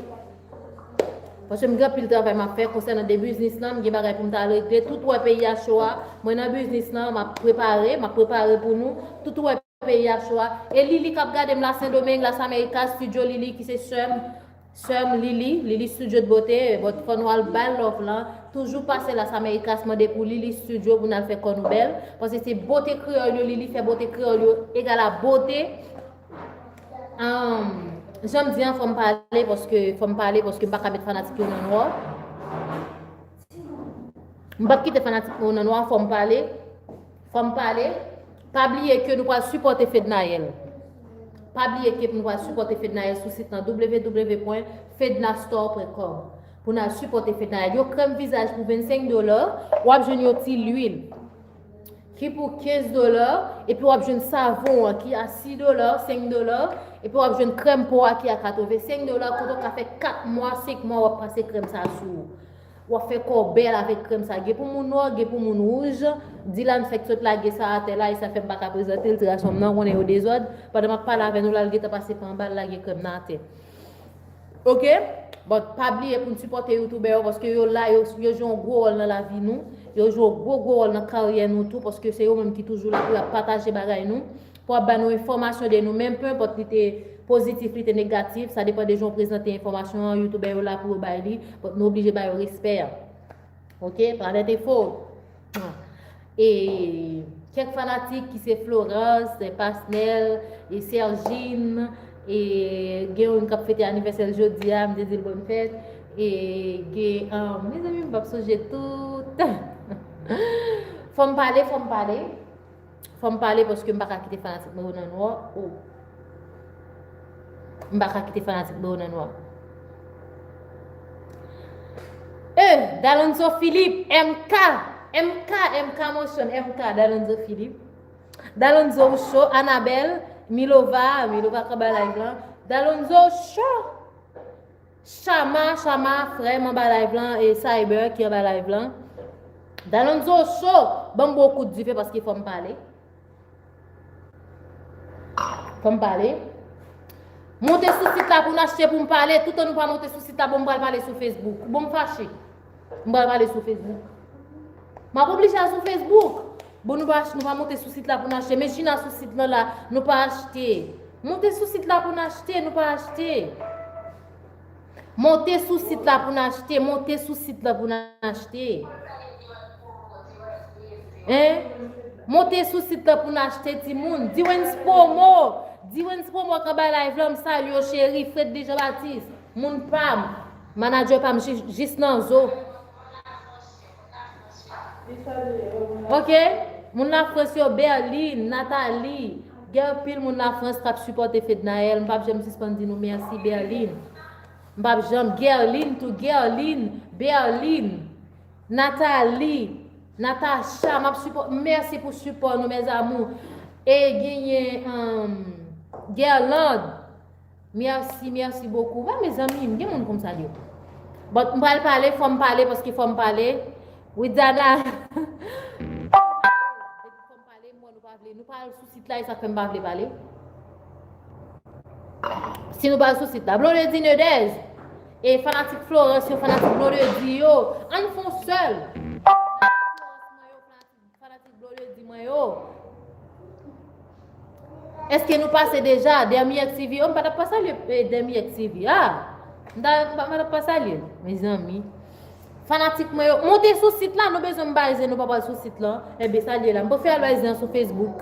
Paske m gen anpil travay m ap fè konsènan de biznis lan, m gen bagay pou m ta regle. Tout ou wè peyi a cho a, mwen nan biznis lan, m ap prepare, m ap prepare pou nou. Tout ou wè peyi a cho a. E Lili k ap gade m Las Sendomeng, Las Americas, Studio Lili ki se sè m, sè m Lili, Lili Studio de Beauté, but fò nou al bay love lan. Toujou pase Las Americas, mande pou Lili Studio pou n al fè kò nou bèl. Paske se bote kreyòl yo, Lili fè bote kreyòl yo egal a bote. Ahn, jan m di an, fò m pale, paske, fò m pale, paske m pa ka met fanatik yo nan nwa. M p ap kite fanatik mwen yo nan nwa, fò m pale. Fò m pale. Pa bliye ke nou pral sipòte Fednaelle. Pa bliye ke nou pral sipòte Fednaelle sou sit lan w w w pwen fednastore pwen kòm. Pou n al sipòte Fednaelle. Yon krèm vizaj pou vennsenk dola, w ap jwenn yon ti lwil ki pou kenz dola, epi w ap jwenn savon an ki a sis dola, senk dola, Epi w ap jwenn krèm po a ki a katrevensenk dola, kote w ka fè kat mwa, senk mwa w ap pase krèm sa sou ou. W ap fè kò w bèl avèk krèm sa. Gen pou moun nwa, gen pou moun wouj. Dylan fèk sot lage sa atè la, e sa fè m pa ka prezante l, ti gason m nan, w konnen yo dezòd. Pandan m ap pale avè nou la, l gentan pase pa anba, l lage krèm nan atè. Ok? But pa bliye pou n sipòte youtubè yo, paske yo la, yo, yo jwe yon gwo wòl nan lavi nou. Yo jwe yon gwo, gwo wòl nan karyè nou tou, paske se yo menm ki toujou la pou y ap pataje bagay nou, pou ap ba nou enfòmasyon de nou menm, penenpòt li te pozitif, li te negatif, sa depann de jan w prezante enfòmasyon an, youtubè yo la pou yo bay li, but nou oblije ba yo respè an. Ok? Planèt Enfo. E kèk fanatik ki se Florence, e Pasnel, e Sergine, e gen youn k ap fete anivèsè l jodi a, m te di l bòn fèt, e gen, ah, mezanmi, m p ap sonje tout. Fò m pale, fò m pale. Fò m pale paske m pa ka kite fanatik mwen yo nan nwa. Oh. M pa ka kite fanatik mwen yo nan nwa. Eh, Dalonzo Philippe, M K, M K, M K Motion, M K, Dalonzo Philippe. Dalonzo ou cho, Anabel, Milova, Milova k anba live lan. Dalonzo ou cho. Chama, Chama, frè m anba live lan, e Cyber ki anba live lan. Dalonzo cho, ban m ba w kout dife paske fò m pale. Fò m pale. Monte sou sit la pou n achte pou m pale. Toutan nou pa monte sou sit la, bon, m pral pale sou Facebook. Bon, m fache. M pral pale sou Facebook. M ap oblije al sou Facebook. Bon, nou pa, nou pa monte sou sit la pou n achte. Men Gina sou sit lan la, nou pa achte. Monte sou sit la pou n achte, nou pa achte. Monte sou sit la pou n achte, monte sou sit la pou n achte. Hein? Monte sou sit la pou n achte, timoun. Dwens Promo. Dwens Promo k anba live lan, m salye w, cheri. Fredly Jean Baptiste. Moun pa m. Manadjè pa m jis, jis nan zo. Ok? Moun Lafrans yo, Berlin, Nathalie. Gen anpil moun Lafrans k ap sipòte Fednaelle. M p ap janm sispann di nou mèsi, Berlin. M p ap janm, Gerline tou, Gerline, Berlin, Nathalie, Natacha, m ap sipò-, mèsi pou sipò nou, mes amours. E genyen, um, Guerlande. Mèsi, mèsi bokou. Wè, mezanmi, m gen moun konsa yo. But m pral pale, fò m pale, paske fò m pale. Widana. Fò m pale, m wè nou pa vle. Nou pa al sou sit la, e sa k fè m pa vle pale. Si nou pa al sou sit la. Blondedy Nedez. E fanatik Florence yo, fanatik Blondedy yo. Ann fè yon sèl. Fanatik Blondedy mwen yo. Èske nou pase deja? Dermi X T V. Oh, m pa t ap pa salye, eh, Dermi X T V. Ah! M ta, m pa, m pa t ap pa salye l. Mezanmi. Fanatik mwen yo, monte sou sit la, nou bezwen m bay zen, nou pa pral sou sit lan. Enben, salye la. M pral fè al bay zen an sou Facebook.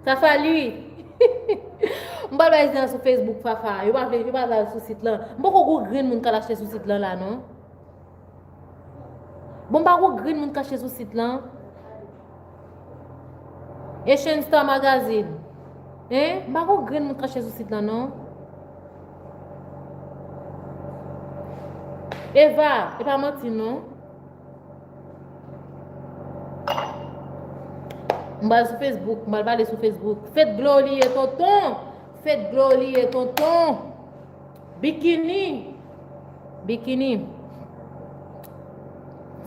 Fafa li. M pral bay zen an sou Facebook, Fafa. Yo pa vle, yo pa vle al sou sit lan. M poko gwo grenn moun k al achte sou sit lan la, non. Bon, m pa gwo grenn moun k achte sou sit lan. Asian Star Magazine. Hein? M pa gwo grenn moun k achte sou sit lan, non. Eva, e pa manti, non. M pral sou Facebook, m pral pale sou Facebook. Fèt dlo li ye, tonton. Fèt dlo li ye, tonton. Bikini. Bikini.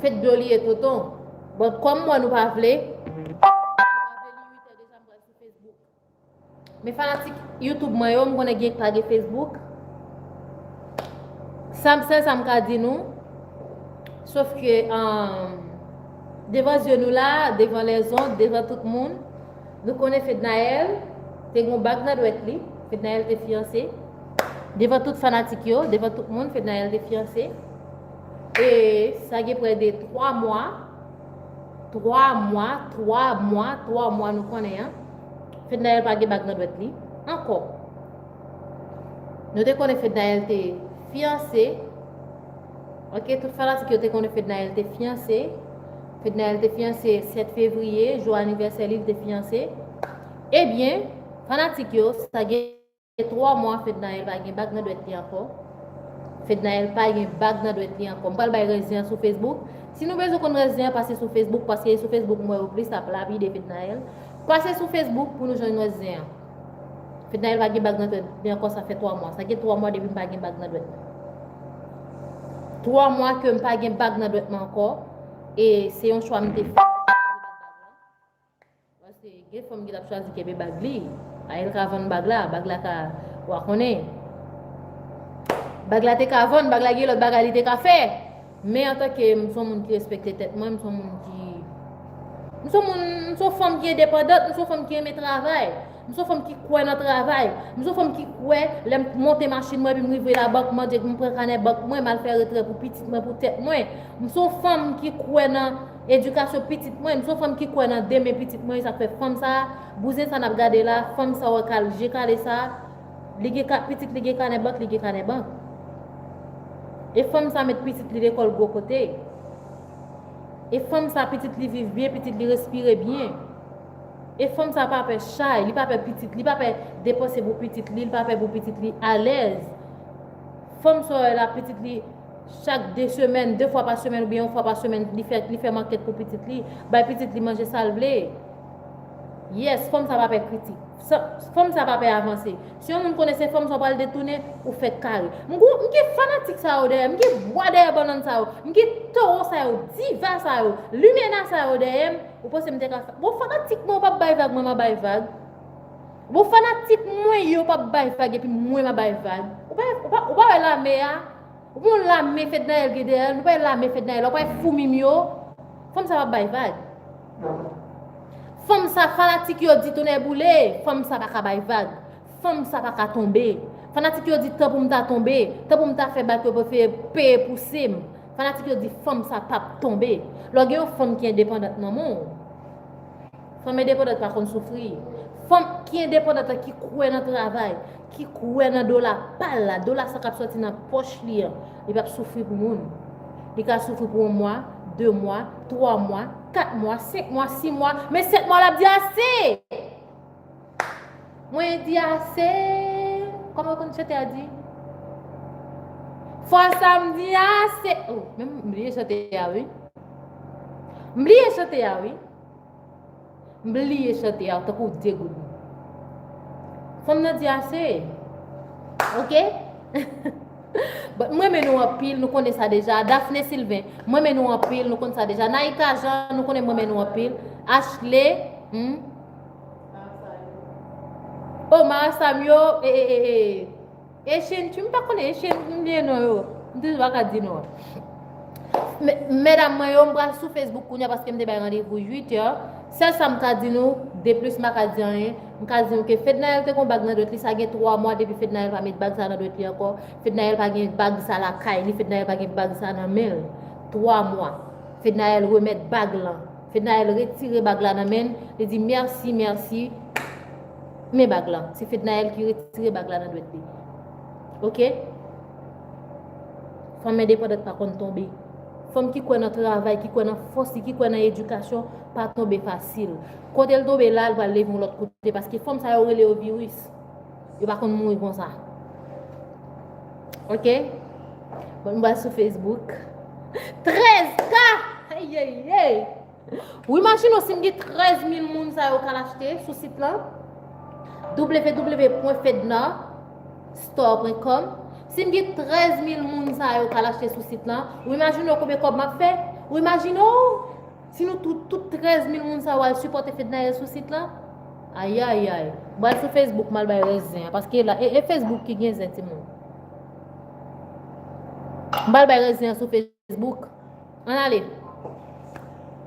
Fèt dlo li ye, tonton. Bon, kòm mwen nou pa vle. Nou pa vle li uit è deja, m pral sou Facebook. Men fanatik YouTube mwen yo, m konnen gen k pa gen Facebook. Sa m, sèl sa m ka di nou, sof ke, um, devan zye nou la, devan lèzont, devan tout moun, nou konnen Fednaelle te gen yon bag nan dwèt li, Fednaelle te fiyanse. Devan tout fanatik yo, devan tout moun, Fednaelle te fiyanse. E sa gen prè de twa mwa, twa mwa, twa mwa, twa mwa nou konnen an. Fednaelle pa gen bag nan dwèt li ankò. Nou te konnen Fednaelle te fiyanse. Ok, tout fanatik yo te konnen Fednaelle te fiyanse. Fednaelle te fiyanse sèt fevriye, jou anivèsè li, li te fiyanse. Ebyen, fanatik yo, sa gen twa mwa Fednaelle pa gen bag nan dwèt li ankò. Fednaelle pa gen bag nan dwèt li ankò. M pral bay rès zen an sou Facebook. Si nou bezwen konn rès zen an, pase sou Facebook, paske e sou Facebook m wè yo plis ap lapide Fednaelle. Pase sou Facebook pou nou jwenn rès zen an. Fednaelle pa gen bag nan dwèt li ankò, sa fè twa mwa. Sa gen twa mwa depi m pa gen bag nan dwèt mwen. Twa mwa ke m pa gen bag nan dwèt mwen ankò. E se yon chwa m te fè. Paske gen fanm ki t ap chwazi kenbe bag li. Ayèl ka vann bag la, bag la ka, wa konnen. Bag la te ka vann, bag la gen lòt bagay li te ka fè. Men antanke m se yon moun ki respekte tèt mwen, m se yon moun ki, m se yon moun, m se yon fanm ki endepandant, m se yon fanm ki renmen travay, m se yon fanm ki kwè nan travay, m se yon fanm ki kwè lè m monte machin mwen epi m rive labank, m mande m pran kanè bank mwen, m al fè retrè pou pitit mwen, pou tèt mwen. M se yon fanm ki kwè nan edikasyon pitit mwen, m se yon fanm ki kwè nan demen pitit mwen, e sa k fè fanm sa, bouzen sa n ap gade la, fanm sa w wè kal, je kale sa, li gen ka, pitit li gen kanè bank, li gen kanè bank. E fanm sa met pitit li lekòl gwo kote. E fanm sa pitit li viv byen, pitit li respire byen. E fanm sa pa pè chay, li pa pè pitit, li pa pè depanse pou pitit li, li pa pè pou pitit li alèz. Fanm sa w wè la, pitit li chak de semèn, de fwa pa semèn oubyen yon fwa pa semèn, li fè, li fè makèt pou pitit li, bay pitit li manje sa l vle. Yes, fanm sa pa pè kritik. Sa, fanm sa pa pè avanse. Si yon moun konnen se fanm sa w pral detounen, ou fèk kare. M gou, m gen fanatik sa yo dèyè m, m gen bwa dèyè bannann sa yo, m gen towo sa yo, diva sa yo, limena sa yo dèyè m. Ou panse m te ka fè? Bon, fanatik mwen, ou p ap bay vag, mwen m a bay vag. Bon, fanatik mwen yo p ap bay vag epi mwen m a bay vag. Ou pa, ou pa, ou pa wè lame a? Ou pa wè lame Fednaelle gen dèyè l? Nou pa wè lame Fednaelle la, ou pa wè foumi m yo? Fanm sa p ap bay vag. Fanm sa, fanatik yo di tonè boule, fanm sa pa ka bay vag. Fanm sa pa ka tonbe. Fanatik yo di tan pou m ta tonbe, tan pou m ta fè bak yo prefere peye pouse m. Fanatik yo di fanm sa p ap tonbe. Lè w gen yon fanm ki endepandant nan men w, fanm endepandant pa konn soufri. Fanm ki endepandant lan ki kwè nan travay, ki kwè nan dola pa l la, dola sa k ap sòti nan pòch li an, li p ap soufri pou moun. Li ka soufri pou yon mwa, de mwa, twa mwa, kat mwa, senk mwa, sis mwa, men sèt mwa l ap di ase! Mwen di ase! Kòman konn chante a di? Fwa sa m di ase! Oh, men m bliye chante a wi. M bliye chante a wi. M bliye chante a tankou degoud. Fanm nan di ase. Ok? But m renmen nou anpil, nou konnen sa deja. Daphne Sylvain, m renmen nou anpil, nou konn sa deja. Naïka Jean, nou konnen m renmen nou anpil. Ashley, hmm? Oh, Mara Sam yo, e, e, e, e. Echin, tu m pa konnen Echin, m bliye non yo. M toujou pa ka di non. Me-, medam mwen yo, m pral sou Facebook kounye a paske m te bay randevou uit è. Sèl sa m ka di nou, de plis m pa ka di anyen. M ka di nou ke Fednaelle te gon bag nan dwèt li, sa gen twa mwa depi Fednaelle pa met bag sa nan dwèt li ankò. Fednaelle pa gen bag sa lakay li, Fednaelle pa gen bag sa nan men l. Twa mwa. Fednaelle remèt bag lan. Fednaelle retire bag la nan men l, li di, mèsi, mèsi. Men bag lan. Se Fednaelle ki retire bag la nan dwèt li. Ok? Fanm endepandant pa konn tonbe. Fanm ki kwè nan travay, ki kwè nan fòs li, ki kwè nan edikasyon, pa tonbe fasil. Kote l tonbe la, l pral leve yon lòt kote, paske fanm sa yo rele yo viris. Yo pa konn mouri konsa. Ok? Bon, m pral sou Facebook. Trèz K! Ayayay! Ou imajine w si m gen trèz mil moun sa yo k al achte sou sit lan? W W W pwen fedna store pwen com. Si m gen trèz mil moun sa yo k al achte sou sit lan, ou imajine w konbyen kòb m ap fè? Ou imajine w? Si nou tout, tout trèz mil moun sa yo al sipòte Fednaelle sou sit lan? Ayayay. M pral sou Facebook, m al bay rès zen an, paske la, e, e Facebook ki gen zen, timoun. M pral bay rès zen an sou Facebook. Ann ale.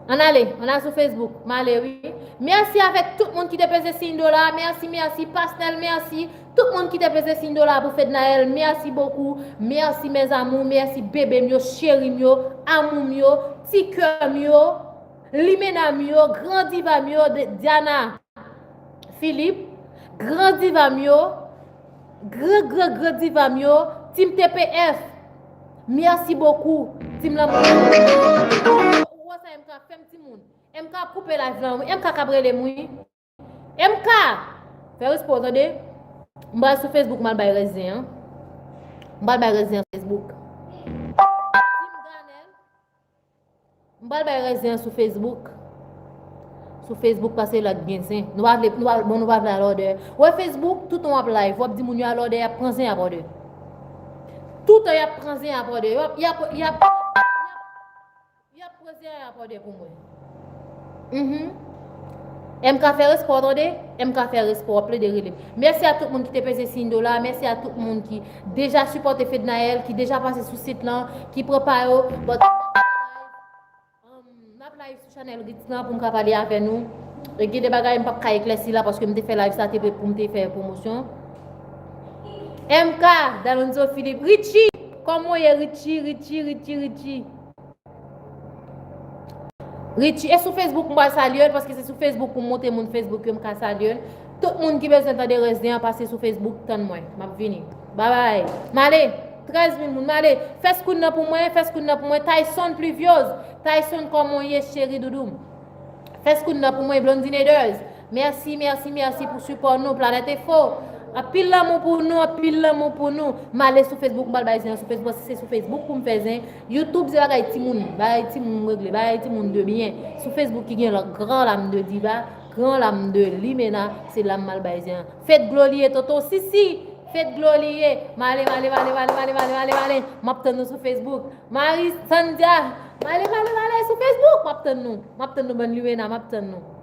Ann ale, ann al sou Facebook. M ale, wi. Mèsi avèk tout moun ki te peze siy dola. Mèsi, mèsi, Pasnèl, mèsi. Tout moun ki te peze siy dola pou Fednaelle, mèsi bokou. Mèsi, mes amours, mèsi, bebe m yo, cheri m yo, amou m yo, ti kè m yo, limena m yo, gran diva m yo, de-, Diana. Philippe, gran diva m yo, gran, gran, gran diva m yo, Team T P F, mèsi bokou, Team Lanmou. Ou wè sa M K ap fè m, timoun? M K ap koupe live lan, wi. M K k ap rele m, wi. M K! Fè respè w, tande? M pral sou Facebook, m al bay rès zen an. M pral bay rès zen an sou Facebook. Team Ganel. M pral bay rès zen an sou Facebook. sou Facebook paske la gen zen. Nou pa vle, nou pa, bon, nou pa vle al òdè. Wè Facebook, toutan w ap live, w ap di moun yo al òdè, y ap pran zen y ap òdè. Toutan y ap pran zen y ap òdè. Y ap, y ap, y ap, y ap pran zen y ap òdè pou mwen. Mhm. M K fè respè w tande, M K fè respè w ap plede rele m. Mèsi a tout moun ki te peze siy dola, mèsi a tout moun ki deja sipòte Fednaelle, ki deja pase sou sit lan, ki pran pa yo. But, um, n ap live sou chanèl Ritz lan pou m ka pale avè nou. E gen de bagay m p ap ka eklèsi la paske m te fè live sa te pou m te fè pwomosyon. M K, Dalonzo Philippe, Richie, kòman w ye Richie, Richie, Richie, Richie? Richie, e sou Facebook m pral salye l, paske se sou Facebook pou m montre moun Facebook yo m ka salye l. Tout moun ki bezwen tande rès zen an pase sou Facebook, tann mwen. M ap vini. Babay. M ale. Trèz mil moun, m ale. Fè scout nan pou mwen, fè scout nan pou mwen. Tyson Pluviose. Tyson, kòman w ye, cheri doudou m? Fè scout nan pou mwen, Blondine Eders. Mèsi, mèsi, mèsi pou sipò nou, Planèt Enfo. Anpil lanmou pou nou, anpil lanmou pou nou. M ale sou Facebook, m pral bay zen an sou Facebook, paske se sou Facebook pou m fè zen. YouTube se bagay timoun, bagay timoun m regle, bagay timoun de byen. Sou Facebook ki gen gran lam de diva, gran lam de limena, se la m al bay zen an. Fed Glolie, Toto Sisi, Fed Glolie, m ale, m ale, m ale, m ale, m ap tann nou sou Facebook. Marie Sandia, m ale, m ale, m ale sou Facebook, m ap tann nou. M ap tann nou, bann limena, m ap tann nou.